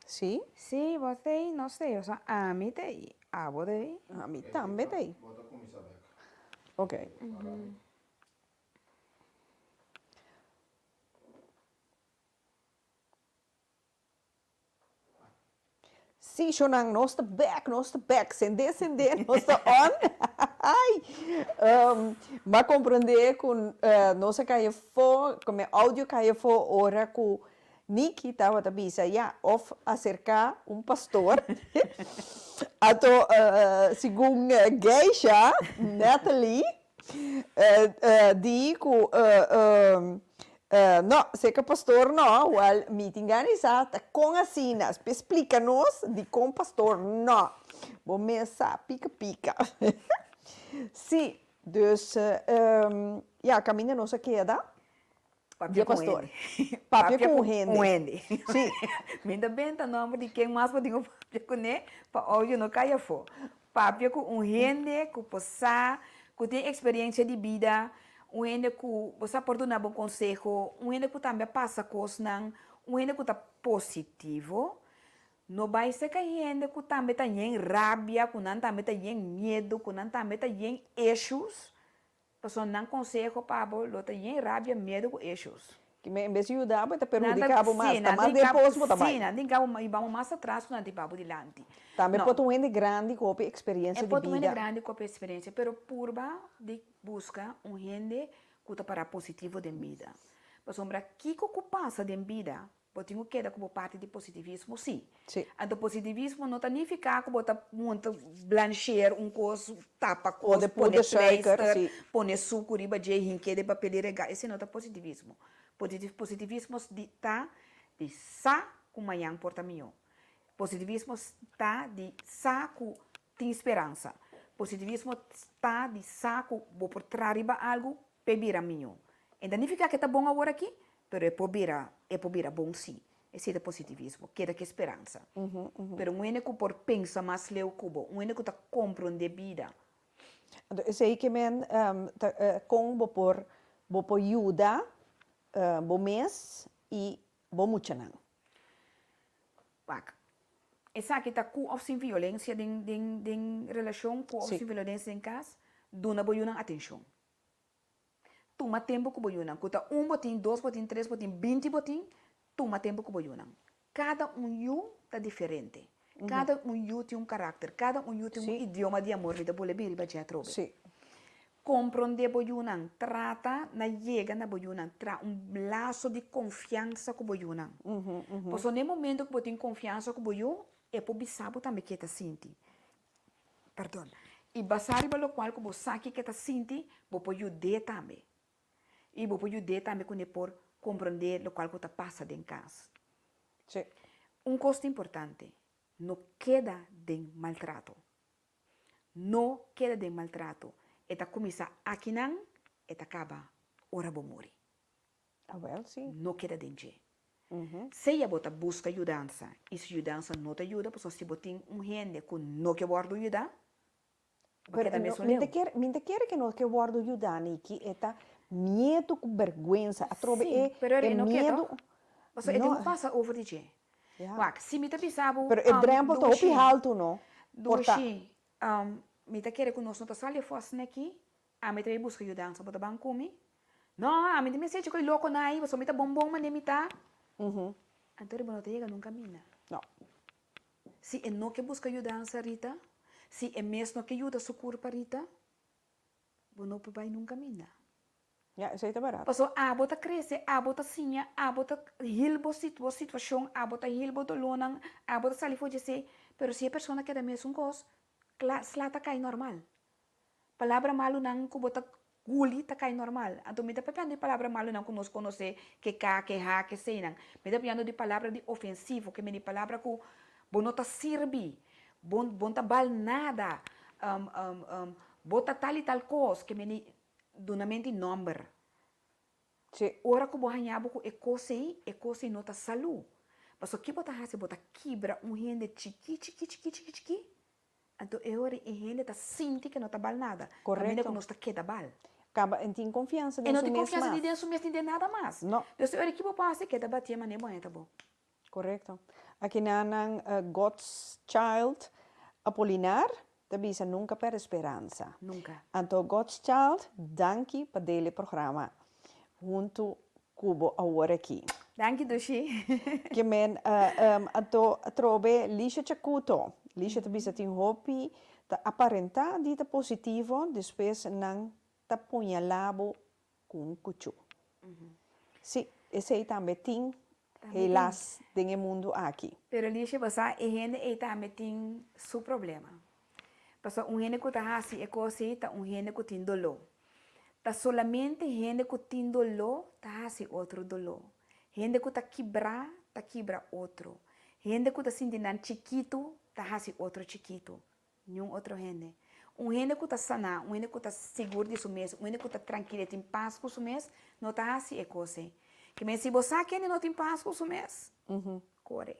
Sí. Sí, bo t'ei, nos t'ei, osea ami t'ei, abo t'ei. Ami tambe t'ei. Ok. Sí, shownan, nos ta bek, nos ta bek. Sende, sende, nos ta on. Ai! Um, m'a comprende cu uh, nos a cay afó, cu mi audio cay afó ora cu Niki tabata bisa, ya, of acerca un pastor. Anto, uh, segun Geisha, Natalie, Di ku no, seka pastor no, wèl mi tin gana di sa ta kon asina, splika nos dikon pastor no, bo mes sa pika pika. Sí, dus ya kaminda nos a keda. Papia ku pastor. Papia ku un hende. Un hende. Sí. Mi ta benta nomber di ken mas bo tin ku papia kuné pa audio no kai afó. Papia ku un hende ku por sa, ku tin eksperensia di bida, un hende ku bo sa por duna bo konseho, un hende ku tambe a pasa kosnan, un hende ku ta positivo. No bai serka hende ku tambe ta yen rabia, ku nan tambe ta yen miedu, ku nan tambe ta yen issues. Pasobra nan konseho pa bo lo ta yen rabia, miedu ku issues. Ki men en bes di yuda bo e ta perhudika bo mas, ta mas den pos bo ta bai. Sí, nan tin kabo hiba bo mas atras ku nan tin hiba bo dilanti. Tambe por ta un hende grandi ku hopi eksperensia di bida. E por ta un hende grandi ku hopi eksperensia, pero purba di buska un hende ku ta para positivo den bida. Pasobra kiko ku pasa den bida Bo tin ku keda ku bo parti di positivismo, sí. Sí. Anto positivismo no ta nifiká ku bo ta monta blansheer un kos, tapa kos, Pone pone poedersuiker, pleister, sí. pone suku riba dje, hink'é den papel di regá. Esei no ta positivismo. Positivismo ta di sa ku mañan por ta mihó. Positivismo ta di sa ku tin speransa. Positivismo ta di sa ku bo por traha riba algu p'e bira mihó. E ta nifiká ku e ta bon awor aki, pero e por bira, e por bira bon sí. Esei ta positivismo, keda ku e speransa. Pero un hende ku por pensa mas leu ku bo, un hende ku ta komprondé bida. Anto esei ke men ta kon bo por bo por yuda bo mes i bo muchanan. Wak. Esaki ta ku òf sin violensia den den den relashon, ku òf sin violensia den kas, duna bo yunan atenshon. Tuma tempu ku bo yunan. Ku ta un bo tin, dos bo tin, tres bo tin, binti bo tin, tuma tempu ku bo yunan. Kada un yu ta diferente. Kada un yu tin un karakter, kada un yu tin un idioma di amor. Mi ta bole bin riba dje atrobe. Komprondé bo yunan, trata na yega na bo yunan, traha un laso di konfiansa ku bo yunan. Pasobra na e momento ku bo tin konfiansa ku bo yu, e por bisa bo tambe ke e ta sinti. Perdon. I basá riba lokual ku bo sa kiko e ta sinti, bo por yud'é tambe. I bo por yud'é tambe ku e por komprondé lokual ku ta pasa den kas. Sí. Un kos ta importante, no keda den maltrato. No keda den maltrato. E ta kuminsá akinan, e ta kaba ora bo muri. Awel sí. No keda den dje. Sea bo ta buska yudansa i si yudansa no ta yuda, pasobra si bo tin un hende ku no ke wòrdu yudá, bo keda mesun Mi leu. ta kere, mi ta kere ke no ke wòrdu yudá, Niki, e ta miedu ku bèrgwensa. Atrobe Sí, e pero e e no ke miedu. tòg. Pasobra e tin No. ku pasa over di dje. Ja. Wak, si mi ta bisa bo, Pero e drèmpel ta hopi Dushi, haltu, no? Por ta. Dushi, mi ta kere ku nos no ta sali afó asina aki, Ami ta bai buska yudansa, bo ta ban ku mi? No, ami ta mester echa ku e lokonan ei, pasobra mi ta bon bon manera mi ta. Anto riba no ta yega nunka mina. No. Si e no ke buska yudansa, Rita, si e mes no ke yuda su kurpa, Rita, bo no por bai nunka mina. Ya, esei ta bèrdat. Pasobra abo ta krese, abo ta siña, abo ta hil bo bo situashon, abo ta hil bo dolónan, abo ta sali for di esei, pero si e persona keda mesun kos, kla, sla ta kai normal. Palabra malunan ku bo ta guli ta kai normal. Anto mi ta papiando di palabra malunan ku nos konosé, ke ka, ke ha, ke seinan. Mi ta papiando di palabra di ofensivo, ke meni palabra ku bo no ta sirbi, bo bo no ta bal nada, bo ta tal i tal kos, ke meni dunamento di nòmber. Sí. Ora ku bo haña bo ku e kos ei, e kos ei no ta salú. Pasobra ki bo ta hasi? Bo ta kibra un hende chikí, chikí, chikí, chikí, chikí. Anto e ora e hende ta sinti ke no ta bal nada. Correcto. Kaminda ku nos ta keda bal. Kaba e tin konfiansa E den no su tin mes konfiansa mas. ni den su mes ni den nada mas. No. Dus e ora ki bo por hasi keda batié manera bo hende ta bo. Correcto. Akinanan God's Child Apolinar ta bisa nunka pèrdè speransa. Nunka. Anto God's Child danki pa dele e programa huntu ku bo awor aki. Danki Dushi. Ke men anto atrobe Lisha Chacuto. Lisha ta bisa tin hopi ta aparentá di ta positivo despues nan ta puñalá bo ku un kuchú. Sí, esei tambe tin helaas den e mundu aki. Pero Lisha bo sa e hende ei tambe tin su problema. Pasobra un hende ku ta hasi e kos ei ta un hende ku tin doló. Ta solamente hende ku tin doló ta hasi otro doló. Hende ku ta kibrá ta kibra otro. Hende ku ta sinti nan chikitu ta hasi otro chikitu. Niun otro hende. Un hende ku ta saná, un hende ku ta sigur di su mes, un hende ku ta trankil e tin pas ku su mes, no ta hasi e kos ei. Ke men si bo sa kende no tin pas ku su mes, kore.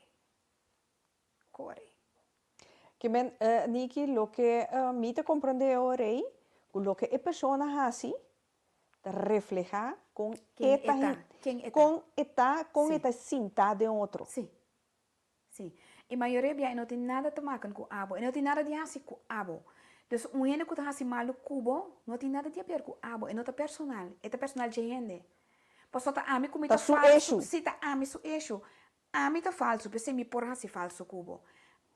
Kore. Ke men, Niki, loke mi ta komprondé awor ei, ku loke e persona hasi ta reflehá kon e ta, kon e ta, kon e ta sintá den otro. Sí. Sí. E mayoria bia e no tin nada te maken ku abo. E no tin nada di hasi ku abo. Dus un hende ku ta hasi malu ku bo, no tin nada di haber ku abo. E no ta personal. E ta personal dje hende. Pasobra ta ami ku mi ta Ta su falsu. eshu. Sí, ta ami su eshu. Ami ta falsu, p'esei mi por hasi falsu ku bo.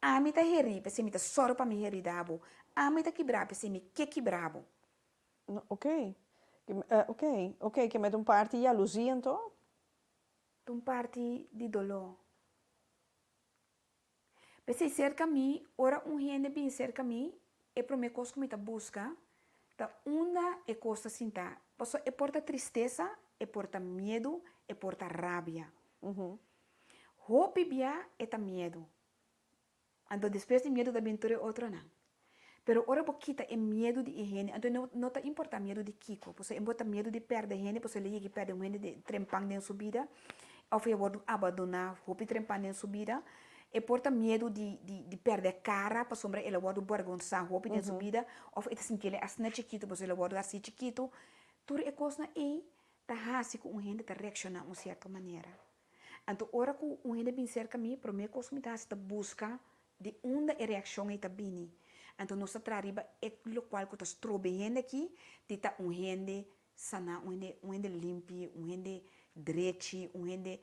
Ami ta herí, p'esei mi ta sòru pa mi herida bo. Ami ta kibrá, p'esei mi ke kibra bo. Oké. Oké, oké. Ke met un parti yaluzí anto? Ta un parti di doló. P'esei serka mi, ora un hende bin serka mi, e promé kos ku mi ta buska ta unda e kos ta sintá. Pasobra e por ta tristesa, e por ta miedu, e por ta rabia. Hopi bia e ta miedu. Anto despues di miedu ta bin tur e otronan. Pero ora bo kita e miedu di e hende, anto no no ta importa miedu di kiko, pasobra e bo ta miedu di pèrdè hende, pasobra el a yega pèrdè un hende den trempan den su bida, òf e a wòrdu abandoná hopi trempan den su bida. E por ta miedu di di di pèrdè kara, pasobra el a wòrdu bèrgonsá hopi den su bida, òf e ta sinti el asina chikitu pasobra el a wòrdu hasi chikitu. Tur e kosnan ei ta hasi ku un hende ta reakshoná un sierto manera. Anto ora ku un hende bin serka mi, promé kos ku mi ta hasi ta buska di unda e reakshon ei ta bini. Anto nos ta traha riba e lokual ku ta strobe hende aki di ta un hende saná, un hende un hende limpi, un hende drechi, un hende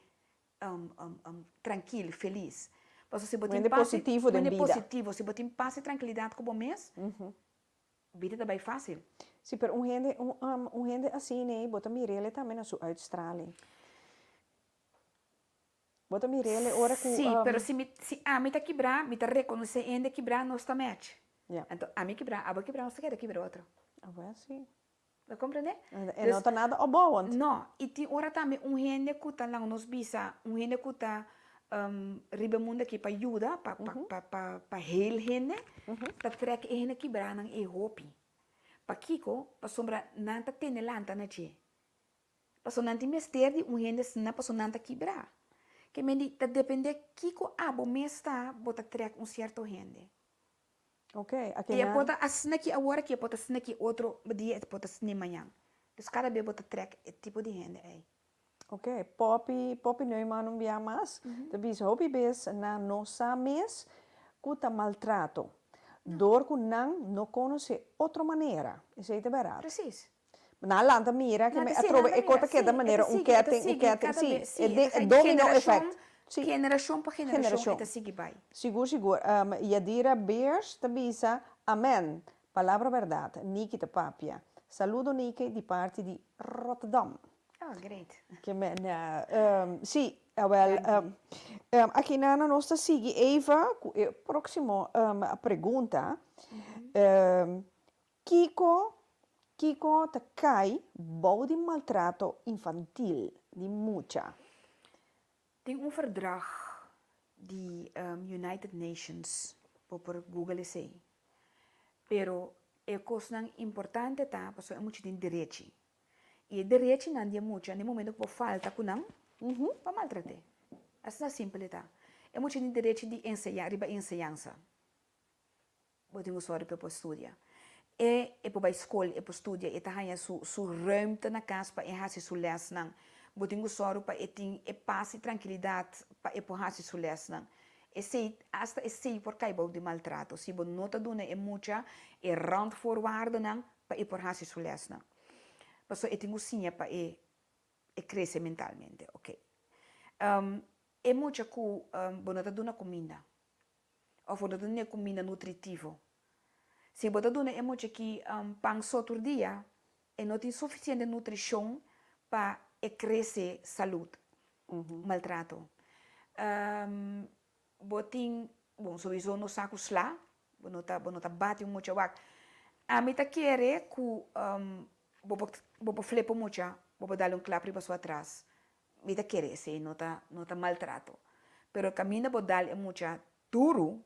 trankil, felis. Pasobra si bo Un tin hende pas positivo un den hende bida. positivo, si bo tin pas i trankilidat ku bo mes, bida ta bai fásil. Sí, pero un hende, un, un hende asina ei, bo ta mir'el tambe na su uitstraling. Bo ta mir'el ora ku, Sí, pero si mi, si ami ta kibrá, mi ta rekonosé e hende kibrá, nos ta match. Ja. Anto ami kibrá, abo kibrá, nos ta keda kibra otro. Awel sí. Bo komprendé? E no ta nada opbouwend. No, i tin ora tambe un hende ku ta laga nos bisa, un hende ku ta riba e mundu aki pa yuda, pa pa pa pa heel hende, ta trèk e hende kibranan ei hopi. Pakiko? Pasobra nan ta tene lanta na dje. Pasobra nan tin mester di un hende asina pasobra nan ta kibrá. Ke men di ta dependé kiko abo mes ta, bo ta trèk un sierto hende. Ok, aki I e nan. por ta asina ki awor aki, e por ta asina ki otro dia, e por ta asina mañan. Dus kada bes bo ta trek e tipo di hende ei. Ok, Poppy, Poppy Neumann un bia mas ta bisa hopi bes nan no sa mes ku ta maltrato dor ku nan no konosé otro manera. Esei ta bèrdat. Precies. Nan a lanta mira ke Nan me ta sí, atrobe nan e ta ko mira, ta keda sí, e ta manera un sigui, e ta ketting, un sigui ketting, kada sí, bes, sí, e e de ta e kai domino generashon, effect, sí. generashon pa generashon e Generashon. ta sigui bai. Sigur, sigur. Yadira Beers ta bisa, Amen! Palabra bèrdat, Niki ta papia. Saludo Niki di parti di Rotterdam. Oh, great. Ke men, sí, awel, Danki. aki nan nos ta sigui Eva ku e próksimo pregunta. Kiko, kiko ta kai bou di maltrato infantil di mucha? Tin un verdrag di United Nations, bo por google esei. Pero e kosnan importante ta pasobra e mucha tin derechi. I e derechinan di e mucha, na e momento ku bo falta ku nan, bo a maltrat'é. Asina simpel e ta. E mucha tin derechi di enseña, riba enseñansa. Bo tin ku sòru pa e por studia. E e por bai skol, e por studia, e ta haña su su ruimte na kas pa e hasi su lèsnan. Bo tin ku sòru pa e tin e pas i trankilidat pa e por hasi su lèsnan. Esei, asta esei por kai bou di maltrato, si bo no ta duna e mucha e randvoorwaardennan pa e por hasi su lèsnan. Pasobra e tin ku siña pa e e krese mentalmente. Oké. E mucha ku bo no ta duna kuminda òf bo no ta duna e kuminda nutritivo. Si bo ta duna e mucha ki pan so tur dia, e no tin sufisiente nutrishon pa e krese salud. Maltrato. Bo tin, bon, sowiso no sa ku sla, bo no ta, bo no ta bati un mucha wak. Ami ta kere ku bo por, bo por flipa un mucha, bo por dal un klap riba su atras. Mi ta kere esei no ta, no ta maltrato. Pero kaminda bo dal e mucha duru,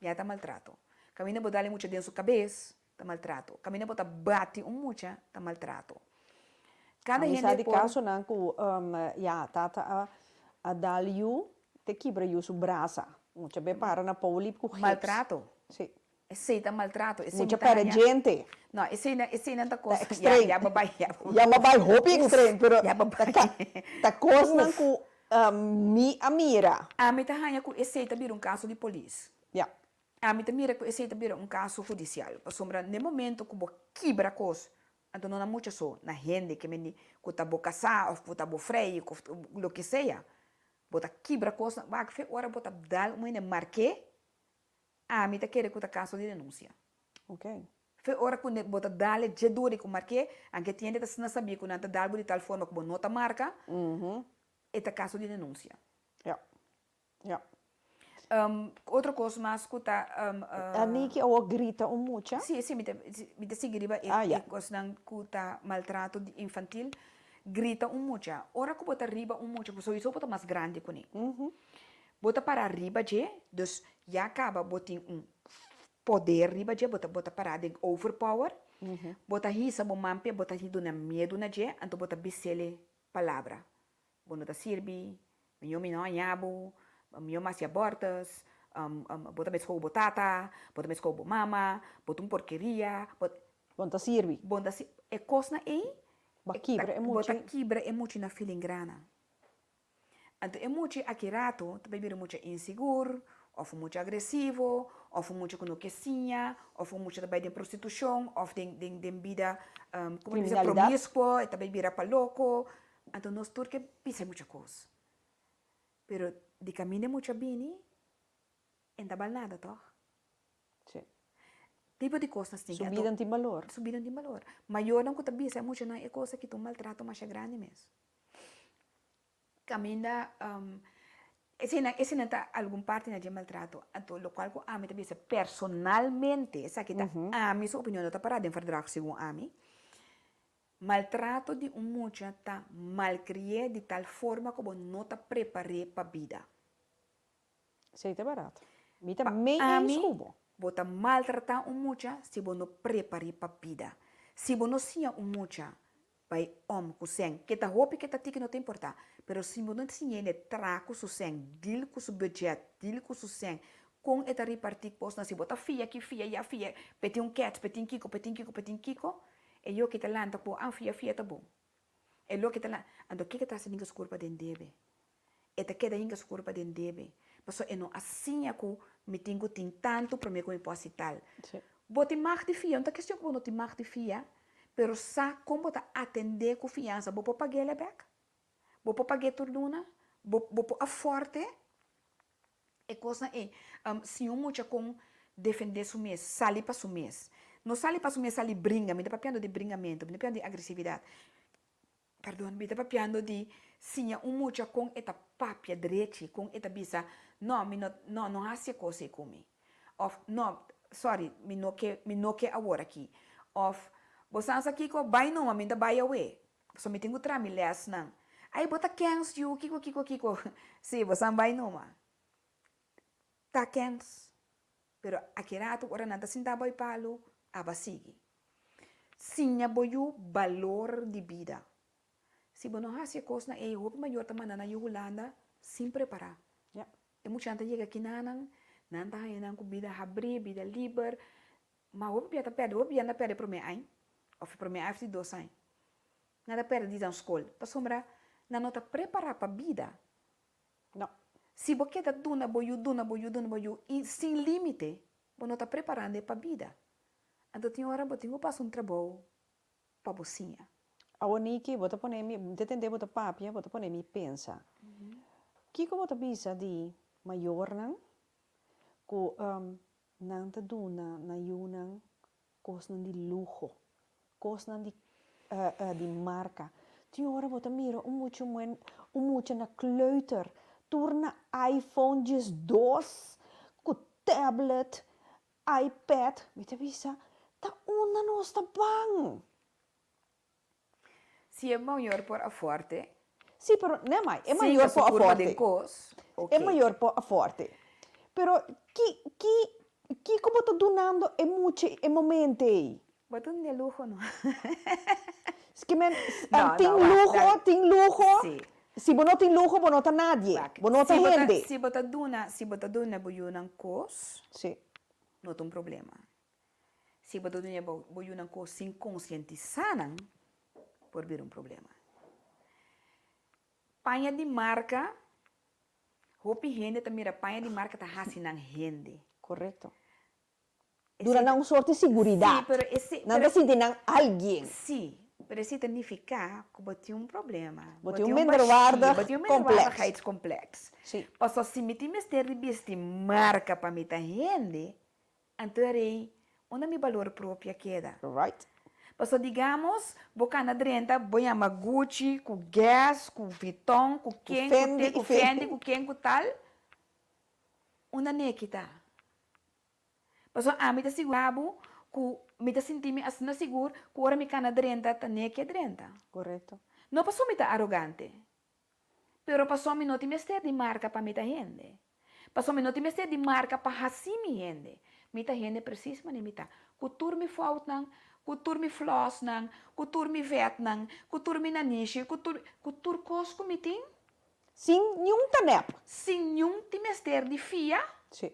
Ya ta maltrato. Kaminda bo dal e mucha den su kabes, ta maltrato. Kaminda bo ta bati un mucha, ta maltrato. Kada Mi sa hende di por. kasonan ku ya tata a a dal yu te kibra yu su brasa. Mucha be para na poli ku gips. Maltrato. Si. Esei ta maltrato. Esei Mucha mi ta pèrdè haña. djente. No, eseinan eseinan ta Ta kos. Ya ekstrem. ya bo bai ya bo. Ya bo bai hopi Uf, ekstrem, pero ya bo ta bai. ka ta kosnan Uf. ku Mi a mira. Ami ta haña ku esei ta bira un kaso di polis. Ya. Ami ta mira ku esei ta bira un kaso hudisial. Pasobra n'e momento ku bo kibra kos, anto no na mucha so, na hende ke mende ku ta bo kasá òf ku ta bo frei òf loke sea, bo ta kibra kos, wak fe ora bo ta dal un hende mark'é, Ami ta kere ku ta kaso di denunsia. Ok. Fe ora ku bo ta dal e dje duri ku mark'é, anke tin hende ta asina sabí ku nan ta dal bo di tal forma ku bo no ta marka, e ta kaso di denunsia. Ja. Ja. Otro kos mas ku ta. Aniki awor grita un mucha? Sí, sí, mi ta mi ta sigui riba e kosnan ku ta maltrato di infantil. Grita un mucha. Ora ku bo ta riba un mucha, sowieso bo ta mas grandi kuné. Bo ta para riba dje, dus ya kaba bo tin un poder riba dje, bo ta bo ta para den overpower, bo ta hisa bo man p'e, bo ta duna miedu na dje, anto bo ta bis'el palabra, bo no ta sirbi, miyo mi no haña bo, miyo mi hasi abortus, bo ta meskó bo tata, bo ta meskó bo mama, bo ta un porkeria, bo. Bo no ta sirbi. Bo no ta sirbi. E kosnan ei, Bo a kibra e bo ta muchi. kibra e muchi na filingrana. Anto e mucha aki rato ta bai bira un mucha insigur, òf un mucha agresivo, òf un mucha ku no ke siña, òf un mucha ta bai den prostitushon, òf den den den bida komo ta bisa Kriminalidat. promiskuo, e ta bai bira pa loko. Anto nos tur ke bisa e mucha kos. Pero di kaminda e mucha bini, e no ta bal nada tòg? Sí. Tipo di kosnan tin. Su bida no tin balor. Su bida no tin balor. Mayornan ku ta bisa e muchanan e kos aki ta un maltrato masha grandi mes. Caminda eseinan eseinan ta algun partinan dje maltrato anto locual cu ami ta bisa personalmente esaki ta ami su opinion no ta para den verdrag segun ami maltrato di un mucha ta malcri'e di tal forma cu bo no ta prepar'e pa bida. Esei ta barat. Mi ta Pa mei eens ami, ku bo. bo ta maltratá un mucha si bo no prepar'é pa bida. Si bo no siña un mucha bai om ku sèn, ke ta hopi ke ta tiki no ta importá, pero si bo no siñ'é ne tra ku su sèn, deal ku su budget, deal ku su sèn, kon e ta ripartí kosnan, si bo ta fia aki, fia ya, fia, p'e tin un kèts, p'e tin kiko, p'e tin kiko, p'e tin kiko, e yoki ta lanta ku bo, ah fia, fia ta bon. E loke ta la, anto kiko ta hasi ninga su kurpa den debe? E ta keda hinka su kurpa den debe, pasobra e no a siña ku mi tin ku tin tantu promé ku mi por hasi tal. Bo tin mag di fia, no ta kestion ku bo no tin mag di fia, pero sa kon bo ta atendé ku fiansa. Bo por pag'é bèk? Bo por pag'é tur luna? Bo bo por afòrt'é? E kosnan ei, siña un mucha kon defendé su mes, sali pa su mes. No sali pa su mes sali bringa, mi ta papiando di bringamentu, mi ta papiando di agresividat. Perdon, mi ta papiando di siña un mucha kon e ta papia drechi, kon e ta bisa, no, mi no, no, no hasi e kos ei ku mi. Òf, no, sòri, mi no ke, mi no ke awor aki. Òf, bo sa sa kiko, bai numa, mi ta bai awe. Pasobra mi tin ku traha mi lèsnan. Ai, bo ta kèns yu, kiko, kiko, kiko. Sí, bo sa bai numa. Ta kèns. Pero aki ratu ora nan ta sinta bai palu, aba sigui. Siña bo yu balor di bida. Si bo no hasi e kosnan ei, hopi mayor ta manda nan yu Hulanda sin prepará. E muchanan ta yega kinanan, nan ta haña nan ku bida habrí, bida liber. Ma hopi bia ta pèrdè, hopi bia nan ta pèrdè e promé aña, òf e promé aña òf di dos aña. Nan ta pèrdè di nan skol, pasobra nan no ta prepará pa bida. No. Si bo keda duna bo yu, duna bo yu, duna bo yu i sin límite, bo no ta preparando e pa bida. Anto tin ora bo tin ku pasa un trabou pa bo siña. Awor Niki, bo ta pone mi, mi ta tende bo ta papia, bo ta pone mi pensa. Kiko bo ta bisa di mayornan ku nan ta duna nan yunan kosnan di luho, kosnan di di marka? Tin ora bo ta mira un mucha muen, un mucha na kleuter, tur na iPhone 12 ku tablet, iPad, mi ta bisa, ta unda nos ta ban? Si e mayor por aforte. Sí, pero ne mai, e mayor por aforte. E mayor por aforte. Pero ki, ki, kiko bo ta dunando e mucha e momento ei? Bo ta duna e luho no. Ski men, tin luho, tin luho. Si bo no tin luho, bo no ta nadie. Bo no ta hende. Si bo ta duna, si bo ta duna bo yunan kos, Sí. no ta un problema. Si bo ta duna bo yunan kos sin konsientisá nan, por bira un problema. Paña di marka, hopi hende ta mira paña di marka ta hasi nan hende. Korekto. Duna nan un sorti siguridat. Nan ta sinti nan alguien. Sí, pero esei ta nifiká ku bo tin un problema. Bo tin un minderwaardig Bo tin un minderwaardigheidscomplex. Sí. Pasobra si mi tin mester di bisti marka pa mi ta hende, anto e rei, unda mi balor propio a keda? Right. Pasobra digamos, bo kana drenta, bo yama Gucci, ku Guess, ku Vuitton, ku ken, ku te, ku Fendi, ku ken, ku tal, unda neki ta? Pasobra ami ta sigurá bo ku mi ta sinti mi asina sigur ku ora mi kana drenta ta neke drenta. Korekto. No pasobra mi ta arogante, pero pasobra mi no tin mester di marka pa mi ta hende. Pasobra mi no tin mester di marka pa hasi mi hende. Mi ta hende presis manera mi ta, ku tur mi foutnan, ku tur mi flosnan, ku tur mi vètnan, ku tur mi nanishi, ku tur, ku tur kos ku mi tin. Sin niun ta nèp. Sin niun tin mester di fia. Sí.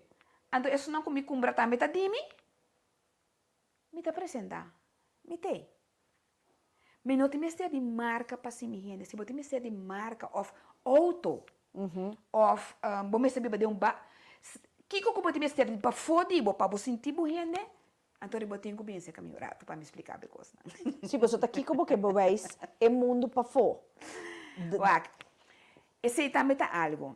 Anto esunnan ku mi kumpra tambe ta di mi. Mi ta presentá. Mi t'ei. Mi no tin mester di marka pa si mi hende. Si bo tin mester di marka òf outo òf bo mester biba den un ba, kiko ku bo tin mester di pafó di bo pa bo sinti bo hende, anto bo tin ku bin serka mi un ratu pa mi splika bo e kosnan. Sí, pasobra ta kiko bo ke bewijs e mundu pafó. Wak, esei tambe ta algu.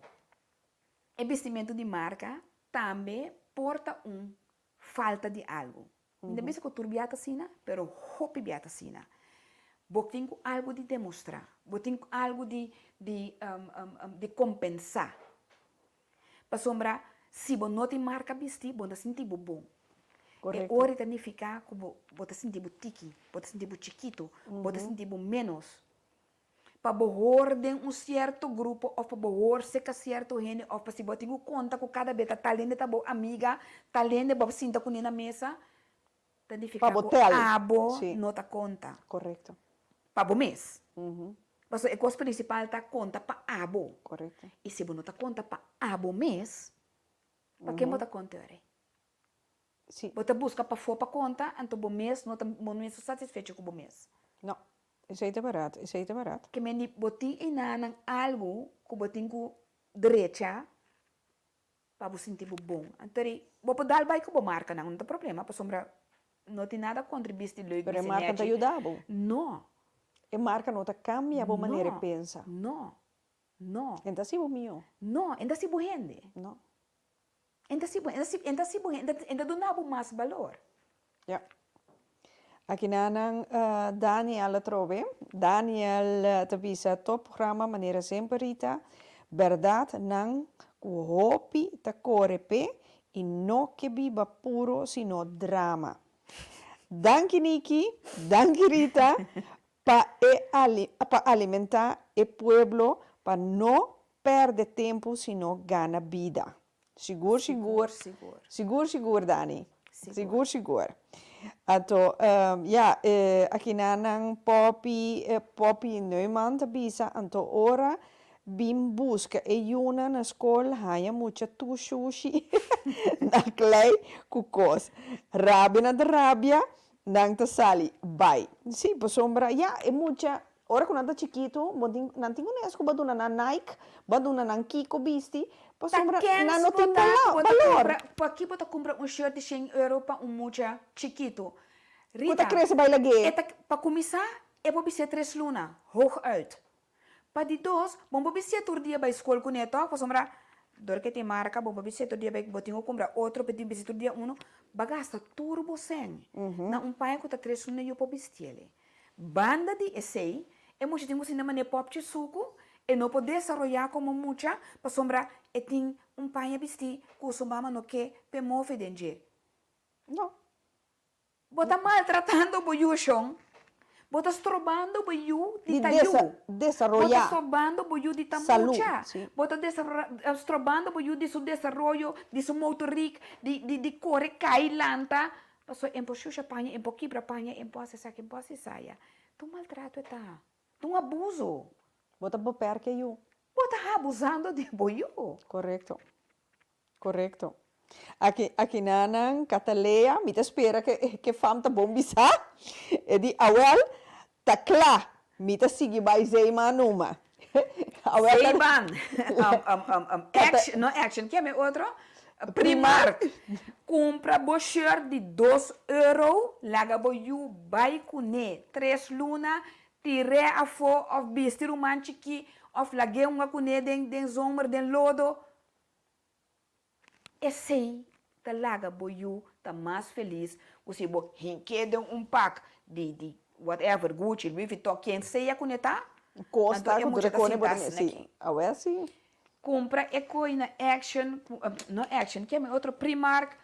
E bistimentu di marka tambe por ta un falta di algu. Mi ta bisa ku tur bia ta asina, pero hopi bia ta asina. Bo tin ku algu di demostrá, bo tin ku algu di di di kompensá. Pasobra si bo no tin marka bisti, bo no ta sinti bo bon. E ora ta nifiká ku bo bo ta sinti bo tiki, bo ta sinti bo chikitu, bo ta sinti bo ménos. Pa bo hor den un sierto grupo of pa bo hor seka sierto hende of pa si bo tin ku konta ku kada be ta tal hende ta bo amiga, tal hende bo sinta kuné na mesa, ta nifiká Pa bo ku tel. abo Sí. no ta konta. Korekto. Pa bo mes. Pasobra e kos prinsipal ta konta pa abo. Korekto. I si bo no ta konta pa abo mes, pa ken bo ta konta ora? Sí. Bo ta buska pafó pa konta, anto bo mes no ta bo no ta satisfecho ku bo mes. No. Esei ta barat, esei ta barat. Ke men di bo tin enanan algu ku bo tin ku drecha pa bo sinti bo bon. Anto di bo por dal bai ku bo markanan, no ta problema pasobra no tin nada kontra bisti leuk, Pero e bisti marka no ta nechi. yuda bo. No. E marka no ta kambia bo manera di No, pensa. no, no. En ta hasi bo mihó. No, en ta hasi bo hende. No. En ta hasi bo, en ta hasi, en ta hasi bo, en ta duna bo mas balor. Ja. Akinanan Daniel atrobe. Daniel ta bisa top programa manera semper Rita. Berdad nan ku hopi ta kore p'e i no ke biba puro sino drama. Danki Niki, danki Rita pa e pa alimenta e pueblo pa no perde tempu sino gana bida. Sigur sigur. Sigur sigur Dani. Sigur sigur. Anto ya akina nan Poppy Poppy Neuman ta bisa anto ora bin buska e yunan na skol haña mucha tushushi na klei ku kos. Rabia nan ta rabia nan ta sali bai. Si pasobra ya e mucha. Ora ku nan ta chikitu, bo tin, nan tin ku nes ku bo a duna nan Nike, bo a duna nan kiko bisti, Ta pasobra kens nan no bo tin ta ku bo ta balor. kumpra, paki bo ta kumpra un shirt di shen euro pa un mucha chikitu? Ku ta Rita, krese bai lag'é. e ta, pa kuminsá, e por bis'é tres luna, hooguit. Pa di dos, bo no por bis'é tur dia bai skol kuné tòg, pasobra dor ke tin marka bo por bis'é tur dia bai, bo tin ku kumpra otro, bo tin bis'é tur dia unu, bo a gasta tur bo sèn na un paña ku ta tres luna yu por bistiel. Banda di esei, e mucha tin ku sinta manera pòpchi suku, e no por desaroyá komo mucha pasobra e tin un paña bistí ku su mama no ke p'e move den dje. No. Bo ta maltratando bo yu, shon. Bo ta strobando bo yu di ta yu. Desaroyá. Bo ta strobando bo yu di ta mucha. Bo ta strobando bo yu di su desaroyo, di su motoriek, di kore kai lanta. Pasobra e por shusha paña, e por kibra paña, e por hasi esaki, e por hasi esaya. Ta un maltrato e ta. Ta un abuso. Bo ta beperk e yu. Bo ta abusando di bo yu. Korekto. Korekto. Aki aki nanan Catalea, mi ta spera ke ke fam ta bon bisa. E di awel ta kla, mi ta sigui bai Zeeman numa. Awel ta Zeeman, action, no action, ke mi otro? Primark. Kumpra bo shirt di dos euro, laga bo yu bai kuné tres luna, tir'é afó òf bisti ruman chikí òf lag'é hunga kuné den den zomer den lodo. Esei ta laga bo yu ta mas felis ku si bo hink'é den un pak di di whatever, Gucci, Louis Vuitton, ken sea ku ne ta, Kosta anto e ku mucha ta rekone bo sinta ta asina si. aki. Awel si. Kumpra e koi na Action, no Action, ke mi otro Primark,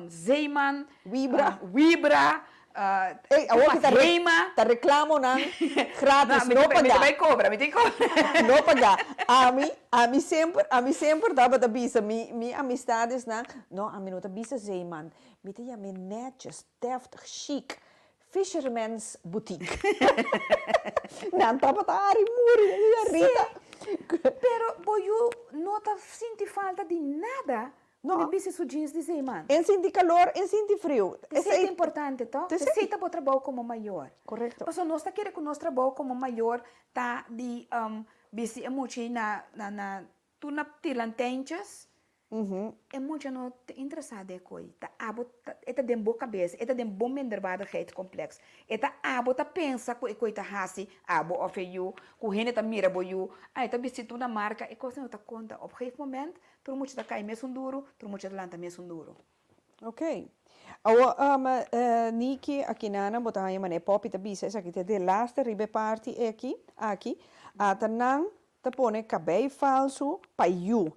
Zeeman, Wibra. Wibra, Ey, awor ki ta re, Hema. ta reklamonan gratis, No, no mi ta paga. bai kobra, mi tin kobra. No paga. Ami, ami semper, ami semper tabata bisa mi, mi amistadesnan, no, ami no ta bisa Zeeman, mi ta yam'é netjes, deftig, chic, Fisherman's Boutique. Nan tabata hari muri, Rita. Pero bo yu no ta sinti falta di nada No. Mi bisti su jeans di Zeeman. En sinti calor, en sinti friu. Esei ta importante toch? Esei ta bo trabou como mayor. Correcto. Pasobra nos ta kere cu nos trabou como mayor ta di bisti e mucha na na tur na tirlantentjes. E mucha no ta interesa den e koe. Ta abo ta e ta den bo cabes, e ta den bo minderwaardigheidscomplex. E ta abo ta pensa cu e koe ta haci abo of e yu, cu hende ta mira bo yu, ah e ta bisti tur na marca, e cosnan no ta conta. Op gegeven moment Tur mucha ta kai mesun duru, tur mucha ta lanta mesun duru. Ok. Awor, Niki, akinana bo ta haña manera Poppy ta bisa esaki ta e delaste riba e parti eki, aki. Ata nan ta pone kabei falsu pa yu.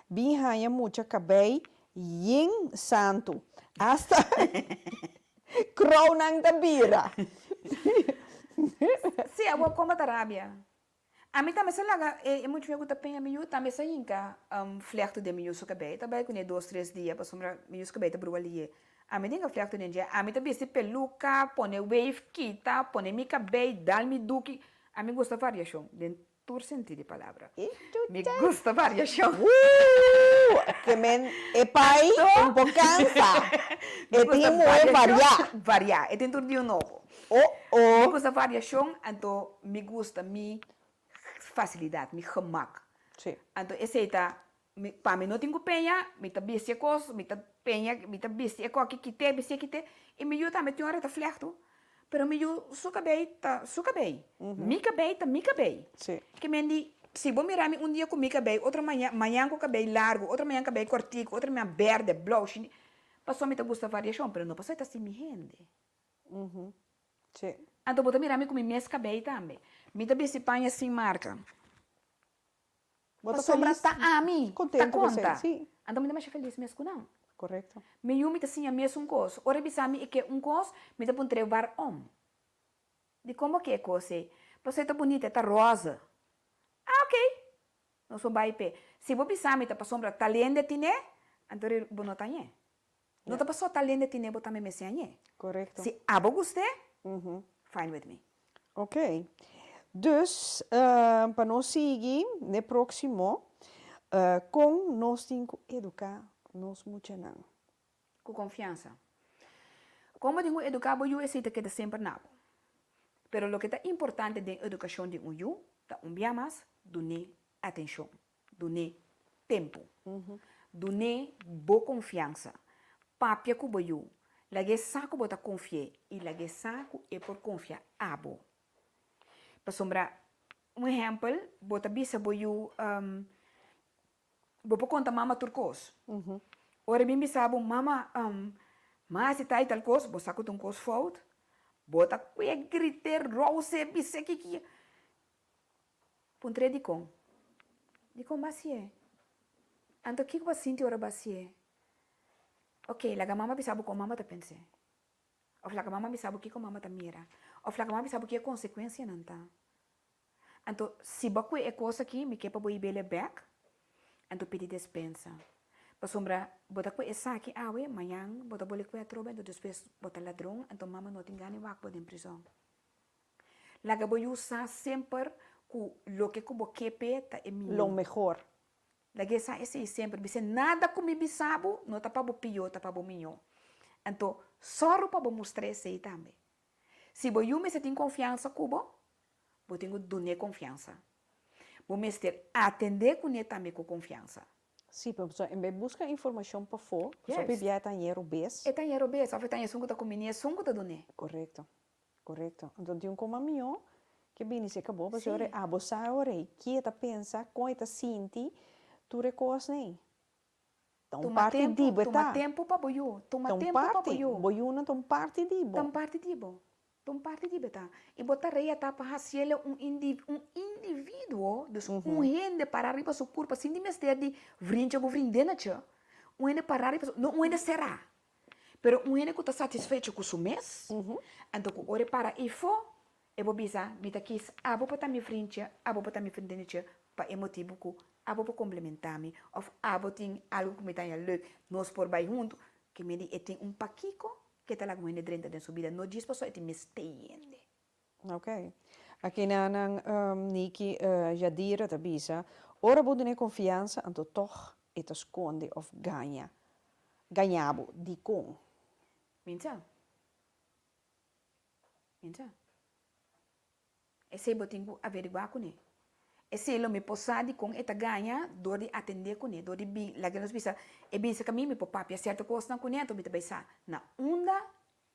Bin haña mucha kabei yen santu. Asta krounan ta bira. Sí, awor kon bo ta rabia? Ami tambe sa laga e muchacho ku ta peña mi yu tambe sa hinka vlèktu den mi yu su kabei. Ta bai kuné dos tres dia pasobra mi yu su kabei ta brua lié. Ami ta hinka vlèktu den dje. Ami ta bisti peluka, pone wave, kita, pone mi kabei, dal mi duki. Ami gusta variashon den tur sentí di palabra. Mi gusta variashon. Woo! Ke men e pai un por kansa. E tin muhé variá. Variá. E tin tur di un nobo. Oh oh. Mi gusta variashon anto mi gusta mi facilidad, mi gemak. Sí. Anto esei ta mi pa mi no tin ku peña, mi ta bisti e kos, mi ta peña, mi ta bisti e koki kite, bisti e kite, i mi yu tambe tin ora e ta flèktu, pero mi yu su kabei ta su kabei, mi kabei ta mi kabei. Sí. Ke men di, si bo mira mi un dia ku mi kabei, otro mañan, mañan ku kabei largu, otro mañan kabei kòrtiku, otro mañan bèrdè, blou, shini, pasobra mi ta gusta variashon, pero no pasobra e ta sin mi hende. Sí. Anto bo ta mira mi ku mi mes kabei tambe. Mi ta bisti paña sin marka. Bo ta Pasobra felis? ta ami ta Kontentu ku esei, konta. sí. Anto mi ta masha felis mes ku nan. Korekto. Mi yu mi ta siña mes un kos. Ora e bisa mi e ke un kos, mi ta puntr'é waarom. Dikon bo ke e kos ei? Pasobra e ta bunita, e ta roze. Ah oké. Nos por bai p'e. Si bo bisa mi ta pasobra tal hende tin'é, anto bo no ta hañ'é. No ta paso tal hende tine bo tambe mester hañ'é. Correcto. Si abo gust'é, fine with me. Ok. Dus, pa nos sigui n'e próximo, kon nos tin ku eduká nos muchanan? Ku konfiansa. Kon bo tin ku eduká bo yu esei ta keda semper na bo. Pero loke ta importante den edukashon di un yu ta un bia mas dun'é atenshon, dun'é tempu, dun'é bo konfiansa, papia ku bo yu, lag'é sa ku bo ta konfi'é i lag'é sa ku e por konfia abo. Pasobra, un ehèmpel, bo ta bisa bo yu, Bo por konta mama tur kos. Ora e bin bisa bo, Mama, m'a hasi tal i tal kos, bo sa ku ta un kos fout. Bo ta kue grite, rouse, bis'é kiki. Puntr'é dikon. Dikon bo a hasié? Anto kiko bo a sinti ora bo a hasié? Oke, laga mama bisa bo kon mama ta pens'é. Òf laga mama bisa bo kiko mama ta mira. Òf laga mama bisa bo ki e konsekuensianan ta. Anto, si bo a kue e kos aki, mi ke pa bo hib'el bèk, anto pidi despensa. Pasobra bo ta kue esaki awe, mañan bo ta bole kue atrobe, anto despues bo ta ladron, anto mama no tin gana di wak bo den prizòn. Laga bo yu sa semper ku loke ku bo ke p'e ta e mihó. Lo mehor. Laga e sa esei semper. Bis'é, Nada ku mi bisa bo no ta pa bo pió, ta pa bo mihó. Anto, sòru pa bo mustra esei tambe. Si bo yu mester tin konfiansa ku bo, bo tin ku dun'é konfiansa. Bo mester atendé kuné tambe ku konfiansa. Sí, pasobra en bes buska informashon pafó, pasobra Juist. bia e ta hañ'é robes. E ta hañ'é robes òf e ta hañ'é esun ku ta kumbiní esun ku ta dun'é. Korekto, korekto. Anto tin un koma mihó ke bini serka bo, pasobra Sí. abo sa ora ei ki e ta pensa, kon e ta sinti, tur e kosnan ei. Ta un Tuma parti tempu, di bo e tuma ta. tempu pa bo yu, tuma Ta un tempu pa bo parti, yu. bo yunan ta un parti di bo. Ta un parti di bo, ta un parti di bo e ta. I bo tarea ta pa hasiel un indi, un individuo, dus un hende para riba su kurpa sin di mester di vrinchi ku vrindinnetje, un hende para riba su, no un hende será, pero un hende ku ta satisfecho ku su mes, anto ku ora e para eifó, E bo bisa, Mi ta kis abo pa ta mi vrindje, abo pa ta mi vrindinetje, pa e motibu ku abo por komplementá mi, òf abo tin algu ku mi ta haña leuk, nos por bai huntu. Ke medi e tin un pakiko ke ta laga un hende drenta den su bida, no djis pasobra e tin mester hende. Ok. Aki na nan Niki Yadira ta bisa, Ora bo dun'é konfiansa, anto tòg e ta skonde òf gaña, gaña bo. Dikon? Minsa. Minsa. Esei bo tin ku averiguá kuné. Esei lo mi por sa dikon e ta gaña dor di atendé kuné, dor di bin, laga nos bisa, e bin serka mi, mi por papia sierto kosnan kuné, anto mi ta bai sa na unda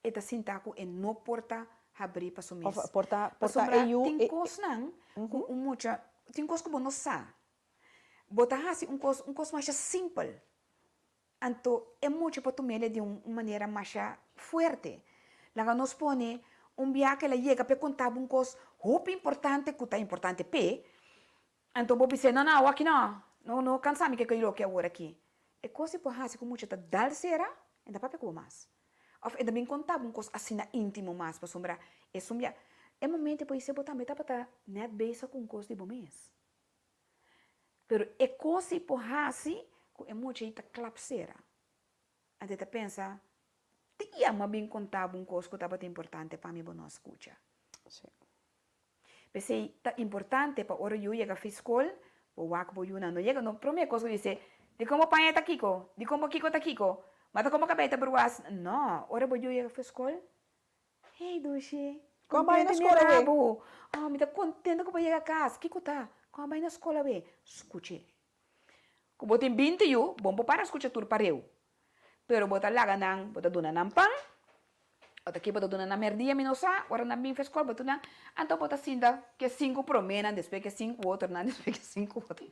e ta sinta ku e no por ta habrí pa su mes. Òf por ta, por ta Pasobra e yu, tin e. kosnan ku un mucha, tin kos ku bo no sa. Bo ta hasi un kos, un kos masha simpel. Anto e mucha por tum'el di un manera masha fuerte. Laga nos pone un biaha el a yega p'e konta bo un kos hopi importante ku ta importante p'e, anto bo bis'é, No, no, awor aki no, no, no kansa mi ke koi loke awor aki. E kos ei por hasi ku mucha ta dal sera, e ta papia ku bo mas. Òf e ta bin konta bo un kos asina íntimo mas pasobra esun bia e momento ei por hise bo tambe tabata nèt bezig ku un kos di bo mes. Pero e kos ei por hasi ku e mucha ei ta klap sera. Anto e ta pensa, Tia m'a bin konta bo un kos ku tabata importante pa mi, bo no a skucha. Sí. P'esei ta importante pa ora yu yega fi skol, bo wak bo yunan no yega no promé kos ku dice, Dikon bo paña ta kiko? Dikon bo kiko ta kiko? Ma ta kon bo kabei ta bruas? No, ora bo yu yega fi skol, Hey Dushi, Kon a bai na kontento skol mira awe? bo. Oh, mi ta kontento ku bo yega kas. Kiko ta? Kon a bai na skol awe? Skuch'é. Ku bo tin binti yu, bo no por para skucha tur pareu. Pero bo ta laga nan, bo ta duna nan pan, o ta ke bo ta duna nan merdia, mi no sa, ora nan bin for skol bo ta duna, anto bo ta sinta ke sinku proménan, despues ke sinku otronan, despues ke sinku otronan.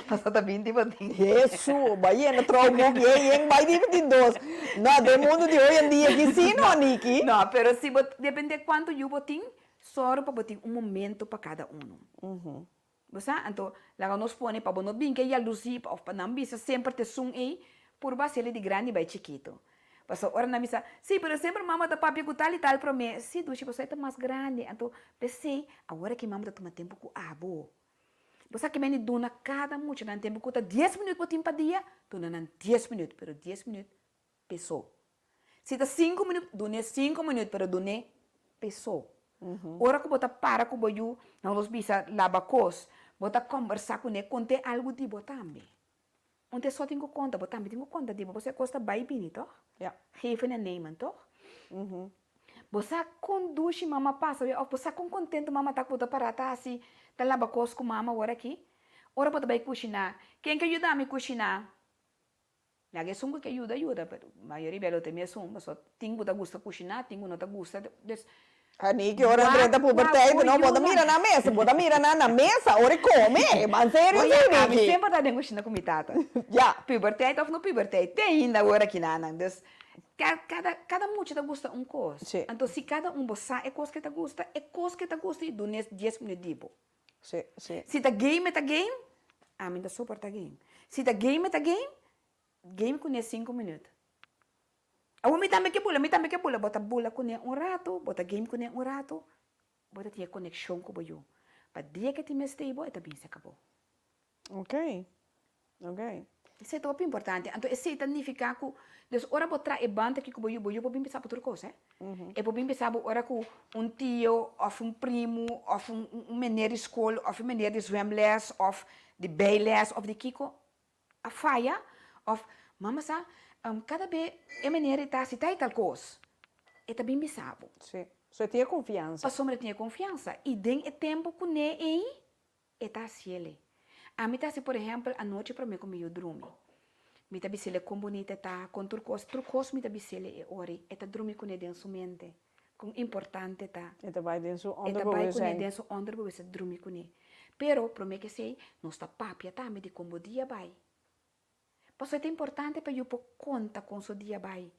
Pasobra ta binti bo tin. Hesu, bai yena trou boek yen yen bai dividir dos. No, den mundu di hoy en dia ki si no, Niki. No, pero si bo depende kuantu yu bo tin, sòru pa bo tin un momento pa kada unu. Bo sa? Anto, laga nos pone pa bo no bin ke yalusí òf pa nan bisa semper ta esun ei, purba hasiel di grandi bai chikitu. Pasobra ora nan bisa, sí, pero semper mama ta papia ku tal i tal promé. Sí, dushi, pasobra e ta mas grandi. Anto, p'esei, awor aki mama ta tuma tempu ku abo. Bo sa ke meni duna kada mucha nan tempu ku ta dies minüt bo tin pa dia, duna nan dies minüt, pero dies minüt peso. Si ta sinku minüt, dun'é sinku minüt, pero dun'é peso. Ora ku bo ta para ku bo yu, nan nos bisa laba kos, bo ta kòmbersá kuné, kont'é algu di bo tambe. Un te so tin ku konta, bo tambe tin ku konta di bo, pasobra e kos ta bai bini, tòg? Ja. Geven en nemen, tòg? Bo sa kon dushi mama pasa wea of bo sa kon kontentu mama ta ku bo ta pará ta hasi ta laba kos ku mama awor aki? Ora bo ta bai kushiná, ken ke yuda mi kushiná? Laga esun ku ke yuda, yuda, pero mayoria bia lo ta mi esun, pasobra tin ku ta gusta kushiná, tin ku no ta gusta, dus Aniki, ora nan drenta puberteit, no, bo ta mira nan mesa, bo ta mira nan na mesa ora e come, ban serio si, Niki. Ami semper ta den kushina ku mi tata. Ya. Puberteit of no puberteit, te ainda awor aki nan, dus kada kada mucha ta gusta un kos. Si. Anto si kada un bo sa e kos ke ta gusta, e kos ke ta gusta i dun'es dies minüt di bo. Si, si. Si ta game e ta game, ami ta soporta game. Si ta game e ta game, game kuné sinku minüt. Awor mi tambe ke bula, mi tambe ke bula. Bo ta bula kuné un ratu, bo ta game kuné un ratu, bo ta tin e konekshon ku bo yu. Pa dia ke tin mester bo, e ta bin seka bo. Ok, ok. Esei ta hopi importante. Anto esei ta nifiká ku, dus ora bo traha e band aki ku bo yu, bo yu por bin bisa bo tur kos, eh. E por bin bisa bo ora ku un tio òf un primu òf un un meneer di skol òf un meneer di zwemles òf di bijles òf di kiko a faya òf mama sa kada be e meneer ei ta hasi tal i tal kos, e ta bin bisa bo. Sí. So e tin e konfiansa. Pasobra e tin e konfiansa. I den e tempu kuné ei E ta hasiele. Ami ta hasi por ehèmpel anochi promé ku mi yu drumi. Mi ta bisele kon bunita e ta, kon tur kos, tur kos mi ta bisele e ora ei. E ta drumi kuné den su mente, kon importante ta. E ta bai den su E ta bai kuné onderbewustzijn. den su onderbewustzijn drumi kuné. Pero promé ku esei nos ta papia tambe di kon bo dia bai. Pasobra e ta importante pa yu por konta kon su dia bai.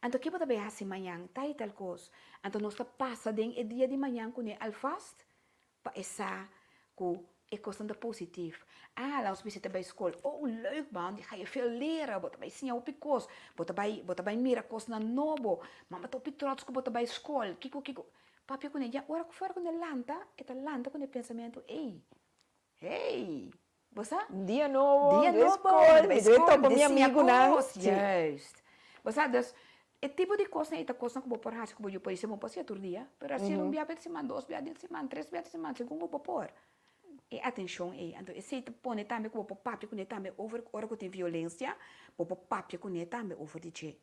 Anto ke bo ta bai hasi mañan? Tal i tal kos. Anto nos ta pasa den e dia di mañan kuné alvast pa e sa ku e kosnan ta positif. Ah, laos bisa ta bai skol. Oh, leuk man, di ga je veel leren. Bo ta bai siña hopi kos. Bo ta bai, bo ta bai mira kosnan nobo. Mama ta hopi trots ku bo ta bai skol. Kiko, kiko. Papia kuné ya ora ku fuera kuné lanta, e ta lanta kuné pensamentu ei. Hey! Bo sa? Dia nobo, Dia mi debe nobo, skol, mi mi debe debe skol, topa mi mi debe siña amigunan. kos. Sí. Juist. Bo sa, dus, e tipo di kosnan ei ta kosnan ku bo por hasi ku bo yu por hasi, bo por hasié tur dia, pero hasié un bia pa e siman, dos bia den siman, tres bia den siman, segun ku bo por. E atenshon ei, anto esei ta pone tambe ku bo por papia kuné tambe over ora ku tin violensia, bo por papia kuné tambe over di dje.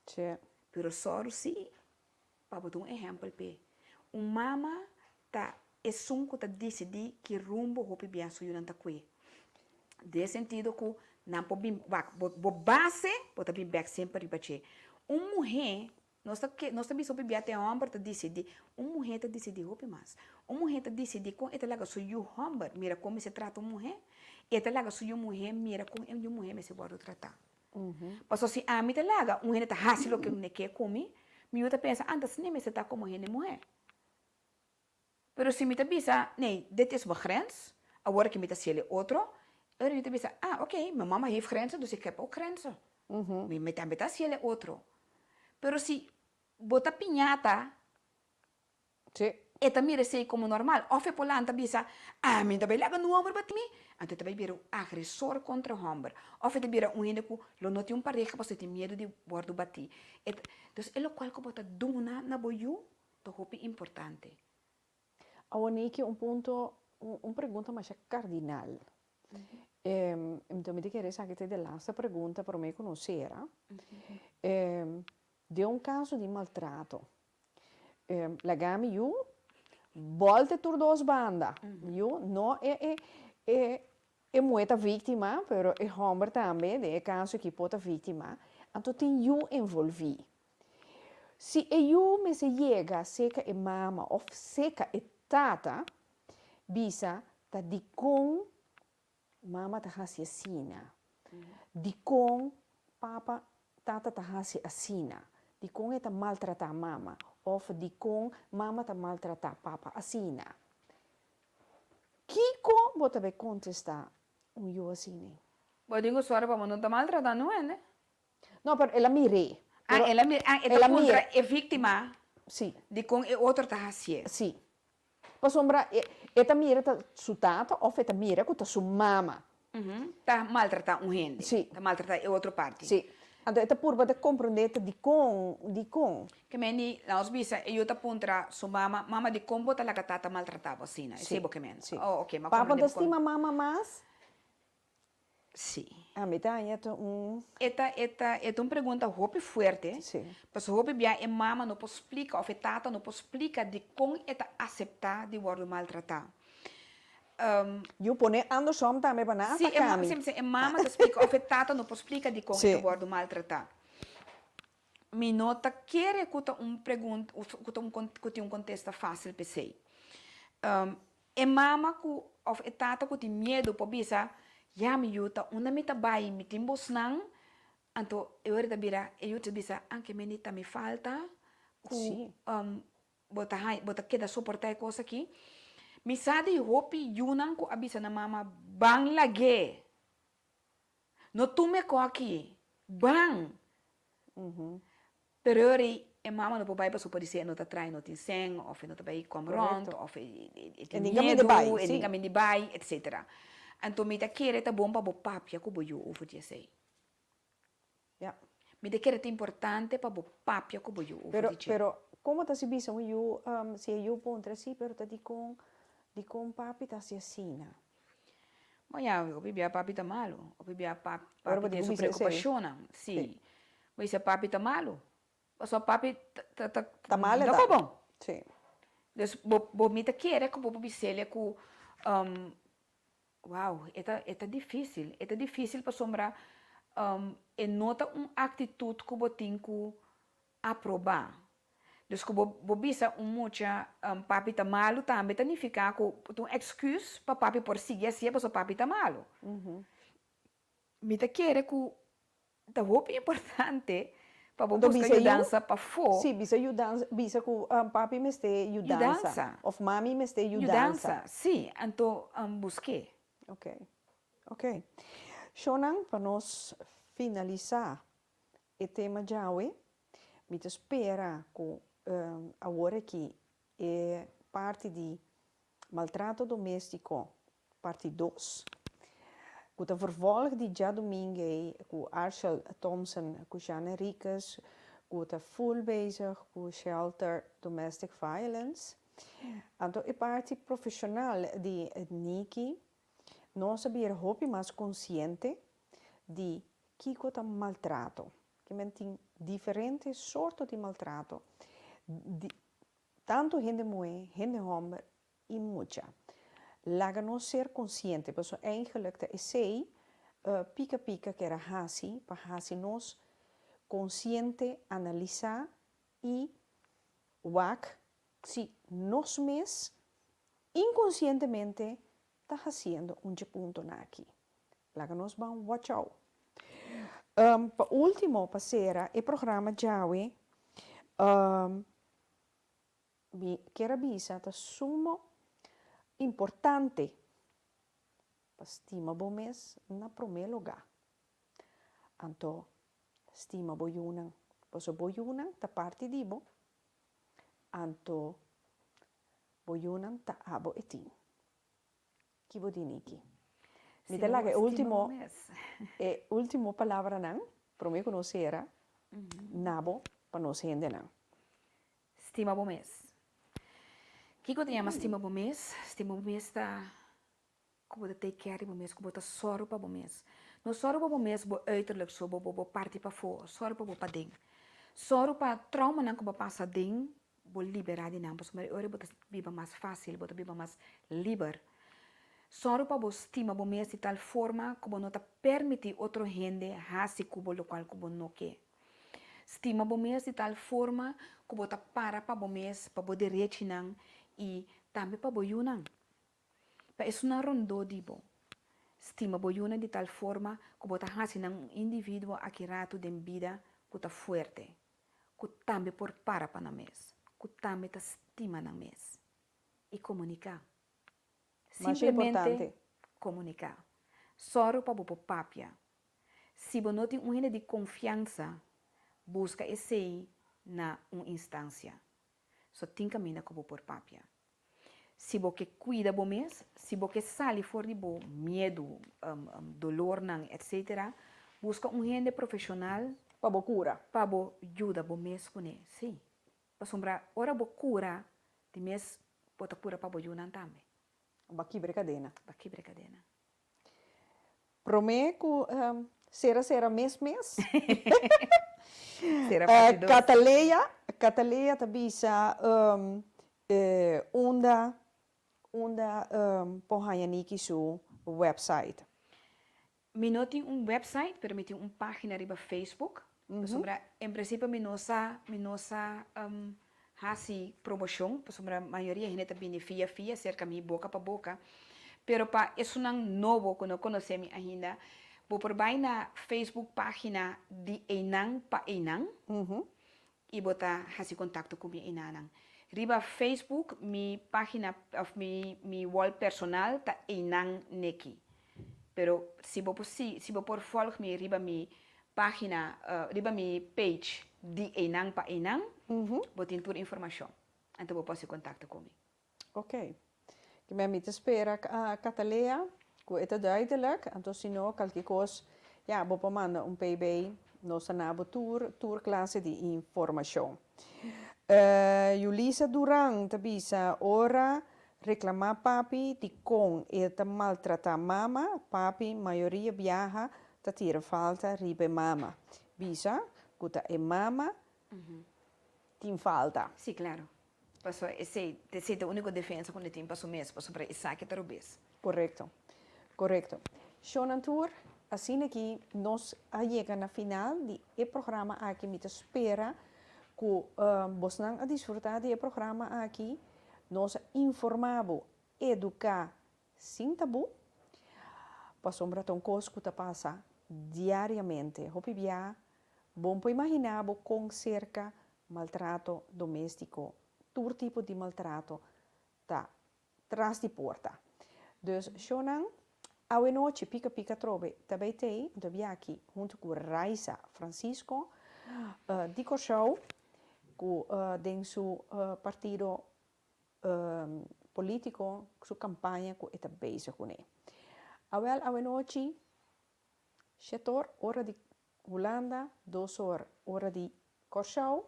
Sí. Pero sòru sí Pa bo ta un ehèmpel p'e. Un mama ta esun ku ta disidí ki rumbo hopi biaha su yunan ta kue. Den e sentido ku nan por bin wak, bo bo base bo ta bin bèk semper riba dje. Un muhé, nos ta ke nos ta bisa hopi biaha ta e hòmber ta disidí, un muhé ta disidí hopi mas. Un muhé ta disidí kon e ta laga su yu hòmber mira kon mester trata un muhé, i e ta laga su yu muhé mira kon e yu muhé mester wòrdu tratá. Pasobra si ami ta laga un hende ta hasi loke mi ke ku mi, mi yu ta pensa, anta asina mester ta komo hende muhé. Pero si mi ta bisa, nee, dit is mijn grens, awor aki mi ta hasiel e otro, e ora mi ta bisa, ah, oké, mi mama heeft grenzen, dus ik heb ook grenzen. Mi tambe ta hasiel e otro. Pero si bo ta piñata, Sí. E ta mira esei komo normal. Òf e por lanta bisa, Ami ta bai laga nu hòmber bati mi. Anto e ta bai bira un agresor kontra hòmber. Òf e ta bira un hende ku lo no tin un pareha pasobra e tin miedu di wòrdu batí. E ta, dus e lokual ku bo ta duna na bo yu ta hopi importante. Awor Niki, un punto, un pregunta masha kardinal. Enton mi ta kere esaki ta e de laatste pregunta prome ku nos sera. Den un kaso di maltrato, Laga mi yu bòlte tur dos banda. Yu no e e e e muhé ta víktima, pero e hòmber tambe den e kaso aki por ta víktima. Anto tin yu envolví. Si e yu mester yega seka e mama òf seka e tata, bisa ta dikon Mama ta hasi asina. Dikon papa, tata ta hasi asina? Dikon e ta maltratá mama? Òf dikon mama ta maltratá papa asina? Kiko bo ta bai kontestá un yu asina? Bo tin ku sòru pa bo no ta maltratá nu hende. No, pero el a mir'é. Ah, el a mir'é. Ah, e ta puntra e víktima Sí. dikon e otro ta hasié. Sí. Pasobra e ta mira ta su tata of e ta mira ku ta su mama. Ta maltratá un hende. Sí. Ta maltratá e otro parti. Sí. Anto e ta purba ta komprondé ta dikon, dikon. Ke men di, laat nos bisa, e yu ta puntra su mama, Mama, dikon bo ta laga tata maltratá bo asina? Esei bo ke men? Sí. Oh, oke, m'a Papa komprondé ta bo kon. stima mama mas? Sí. Ami ta haña ta un. E ta e ta e ta un pregunta hopi fuerte. Sí. Pasobra hopi bia e mama no por splika òf e tata no por splika dikon e ta aseptá di wòrdu maltratá. Yu pone andersom tambe pa nan ataka mi. Sí, e mama ta splika òf e tata no por splika dikon e ta wòrdu maltratá. Mi no ta kere ku ta un pregunta ku ta un ku tin un kontesta fásil p'esei. E mama ku òf e tata ku tin miedu por bisa, Ya mi yu ta unda mi ta bai, mi tin bosnan, anto e ora ta bira e yu ta bisa, Anke mi ni ta mi falta ku bo ta haña bo ta keda soportá e kos aki. Mi sa di hopi yunan ku a bisa nan mama, Ban lag'é! No tuma e koki, ban! Pero e ora ei e mama no por bai pasobra por di e no ta traha, e no tin sèn, òf e no ta bai kòm rònt, òf e tin miedu, e tin kaminda di bai, etsetera. Anto mi ta kere ta bon pa bo papia ku bo yu over di esei. Mi ta kere ta importante pa bo papia ku bo yu over di dje. Pero, komo ta si bisa un yu, si e yu puntra, si, pero ta dikon, dikon papi ta hasi asina? Bon ya, hopi bia papi ta malu, hopi bia papi tin su preokupashonnan, si. Bo bisa papi ta malu, pasobra papi ta ta Ta mal e no ta. por bon. Si. Dus bo bo mi ta kere ku bo por bis'el ku Wow, e ta e ta difícil, e ta difícil pasobra e no ta un actitud cu bo tin cu aproba. Dus cu bo bo bisa un mucha papi ta malu tambe ta nifica cu ta un excuse pa papi por sigui hacié pasobra papi ta malu. Mi ta kere cu Ta hopi importante pa bo Anto buska bisa yu, yudansa pafó. sí, bisa yudansa, bisa ku papi mester yudansa Yudansa. òf mami mester yudansa. Yudansa, sí, anto busk'é. Ok, ok. Shonnan, pa nos finalisá e tema djawe, mi ta spera ku awor aki e parti di Maltrato doméstiko, parti dos, ku ta vervolg di djadumingu ei ku Arshel Thompson ku Jean Henriquez ku ta full bezig ku Shelter Domestic Violence. Anto e parti profeshonal di Niki, nos a bira hopi mas konsiente di kiko ta maltrato. Kimen tin diferente sorto di maltrato. Di Tantu hende muhé, hende hòmber i mucha. Laga nos ser konsiente, pasobra eigenlik ta esei Pika Pika kier a hasi, pa hasi nos konsiente, analisá i wak si nos mes inkonsientemente ta hasiendo un dje puntonan aki. Laga nos ban watch out. Pa ultimo, pa sera e programa djawe, mi kier a bisa ta sumo importante pa stima bo mes na prome lugá. Anto stima bo yunan, pasobra bo yunan ta parti di bo, anto bo yunan ta abo e tin. Ki bo di Niki? Mi ta laga e ultimo e ultimo palabranan prome ku nos sera na bo pa nos hendenan. Stima bo mes. Kiko ta yama stima bo mes? Stima bo mes ta ku bo ta take care di bo mes, ku bo ta sòru pa bo mes. No sòru pa bo mes bo uiterlijk so, bo bo parti pafó, sòru pa bo paden. Sòru pa traumanan ku bo a pasa aden Bo liberá di nan, pasobra e ora bo ta biba mas fásil, bo ta biba mas liber. Sòru pa bo stima bo mes di tal forma ku bo no ta permití otro hende hasi ku bo lokual ku bo no ke. Stima bo mes di tal forma ku bo ta para pa bo mes, pa bo derechinan i tambe pa bo yunan. Pa esunnan rondó di bo. Stima bo yunan di tal forma ku bo ta hasi nan un individuo aki ratu den bida ku ta fuerte. ku tambe por para pa nan mes, ku tambe ta stima nan mes i komuniká. Masha Simplemente importante. komuniká. Sòru pa bo por papia. Si bo no tin un hende di konfiansa, buska esei na un instansia. So tin kaminda ku bo por papia. Si bo ke kuida bo mes, si bo ke sali for di bo miedu, dolornan, etc. Buska un hende profeshonal. Pa bo kura. Pa bo yuda bo mes kuné, sí. Pasobra ora bo kura di mes, bo ta kura pa bo yunan tambe. Bo a kibra e kadena. Bo a kibra e kadena. Promé ku sera sera mes mes. Sera parti dos. Cataleya, Cataleya ta bisa unda unda por haña Niki su website. Mi no tin un website, pero mi tin un pagina riba Facebook. Pasobra en principio mi no sa, mi no sa hasi promocion, pasobra mayoria hende ta bini via via cerca mi, boca pa boca. Pero pa esunnan nobo cu no conoce mi ainda, bo por bay na Facebook pagina di Einan pa Einan y bo ta hasi contacto cu mi einanan. Riba Facebook mi pagina of mi mi wall personal ta Einan Neki. Pero si bo por si si bo por volg mi riba mi pagina riba mi page di einan pa einan bo tin tur informacion anto bo por haci contacto cu mi. Ok. Kimen mi ta spera Catalea cu e ta duidelijk anto si no calke cos ya bo por manda un PB nos ta na bo tur tur clase di informacion. Julisa Duran ta bisa ora Reclamá papi dikon e ta maltratá mama, papi mayoria biaha ta tira falta riba e mama. Bisa ku ta e mama tin falta. Sí, claro. Pasobra esei, esei ta e úniko defensa ku ne tin pa su mes, pasobra esaki ta robes. Korekto, korekto. Shownan tur, asina ki nos a yega na final di e programa aki, mi ta spera ku bosnan a disfrutá di e programa aki. Nos a informá bo, eduká sin tabú, pasobra ta un kos ku ta pasa diariamente. Hopi bia bon por imaginá bo kon serka maltrato doméstiko, tur tipo di maltrato ta tras di porta. Dus shownan, awe nochi Pika Pika atrobe ta bai tei, anto bia aki huntu ku Raisa Francisco di Kòrsou ku den su partido polítiko, su kampaña ku e ta bezig kuné. Awèl awe nochi shetor ora di Hulanda, dos or ora di Kòrsou,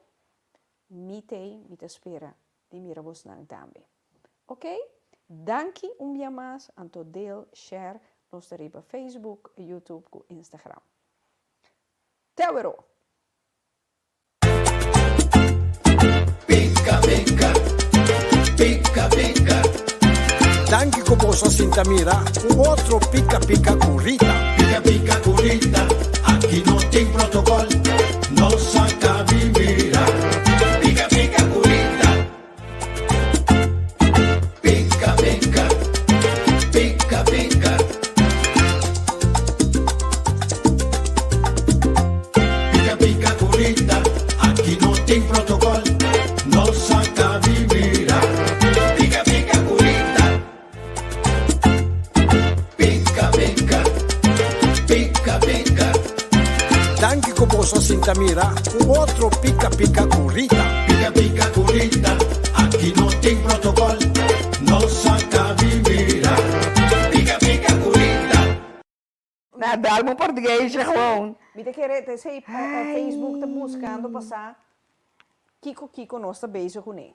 mi t'ei, mi ta spera di mira bosnan tambe. Ok, danki un bia mas, anto deel, share, nos ta riba Facebook, YouTube ku Instagram. Te awero! Pica pica, pica pica. Danki ku boso a sinta mira un otro Pica Pica ku Rita. Pica pica ku Rita, aki no tin protocol, nos a kabi mira. Pica pica ku Rita. Pica pica, pica pica. Pica pica ku Rita, aki no tin protocol, nos a kabi mira. Pica pica ku Rita. Pica pica, pica pica. Danki ku boso a sinta mira un otro Pica Pica ku Rita. Pica pica ku Rita, aki no tin protocol, nos a kabi mira. Pica pica ku Rita. Na dal bo portuguesje gewoon. Mi ta kere ta esei Facebook ta buscando pa sa kico kico nos ta bezig cune.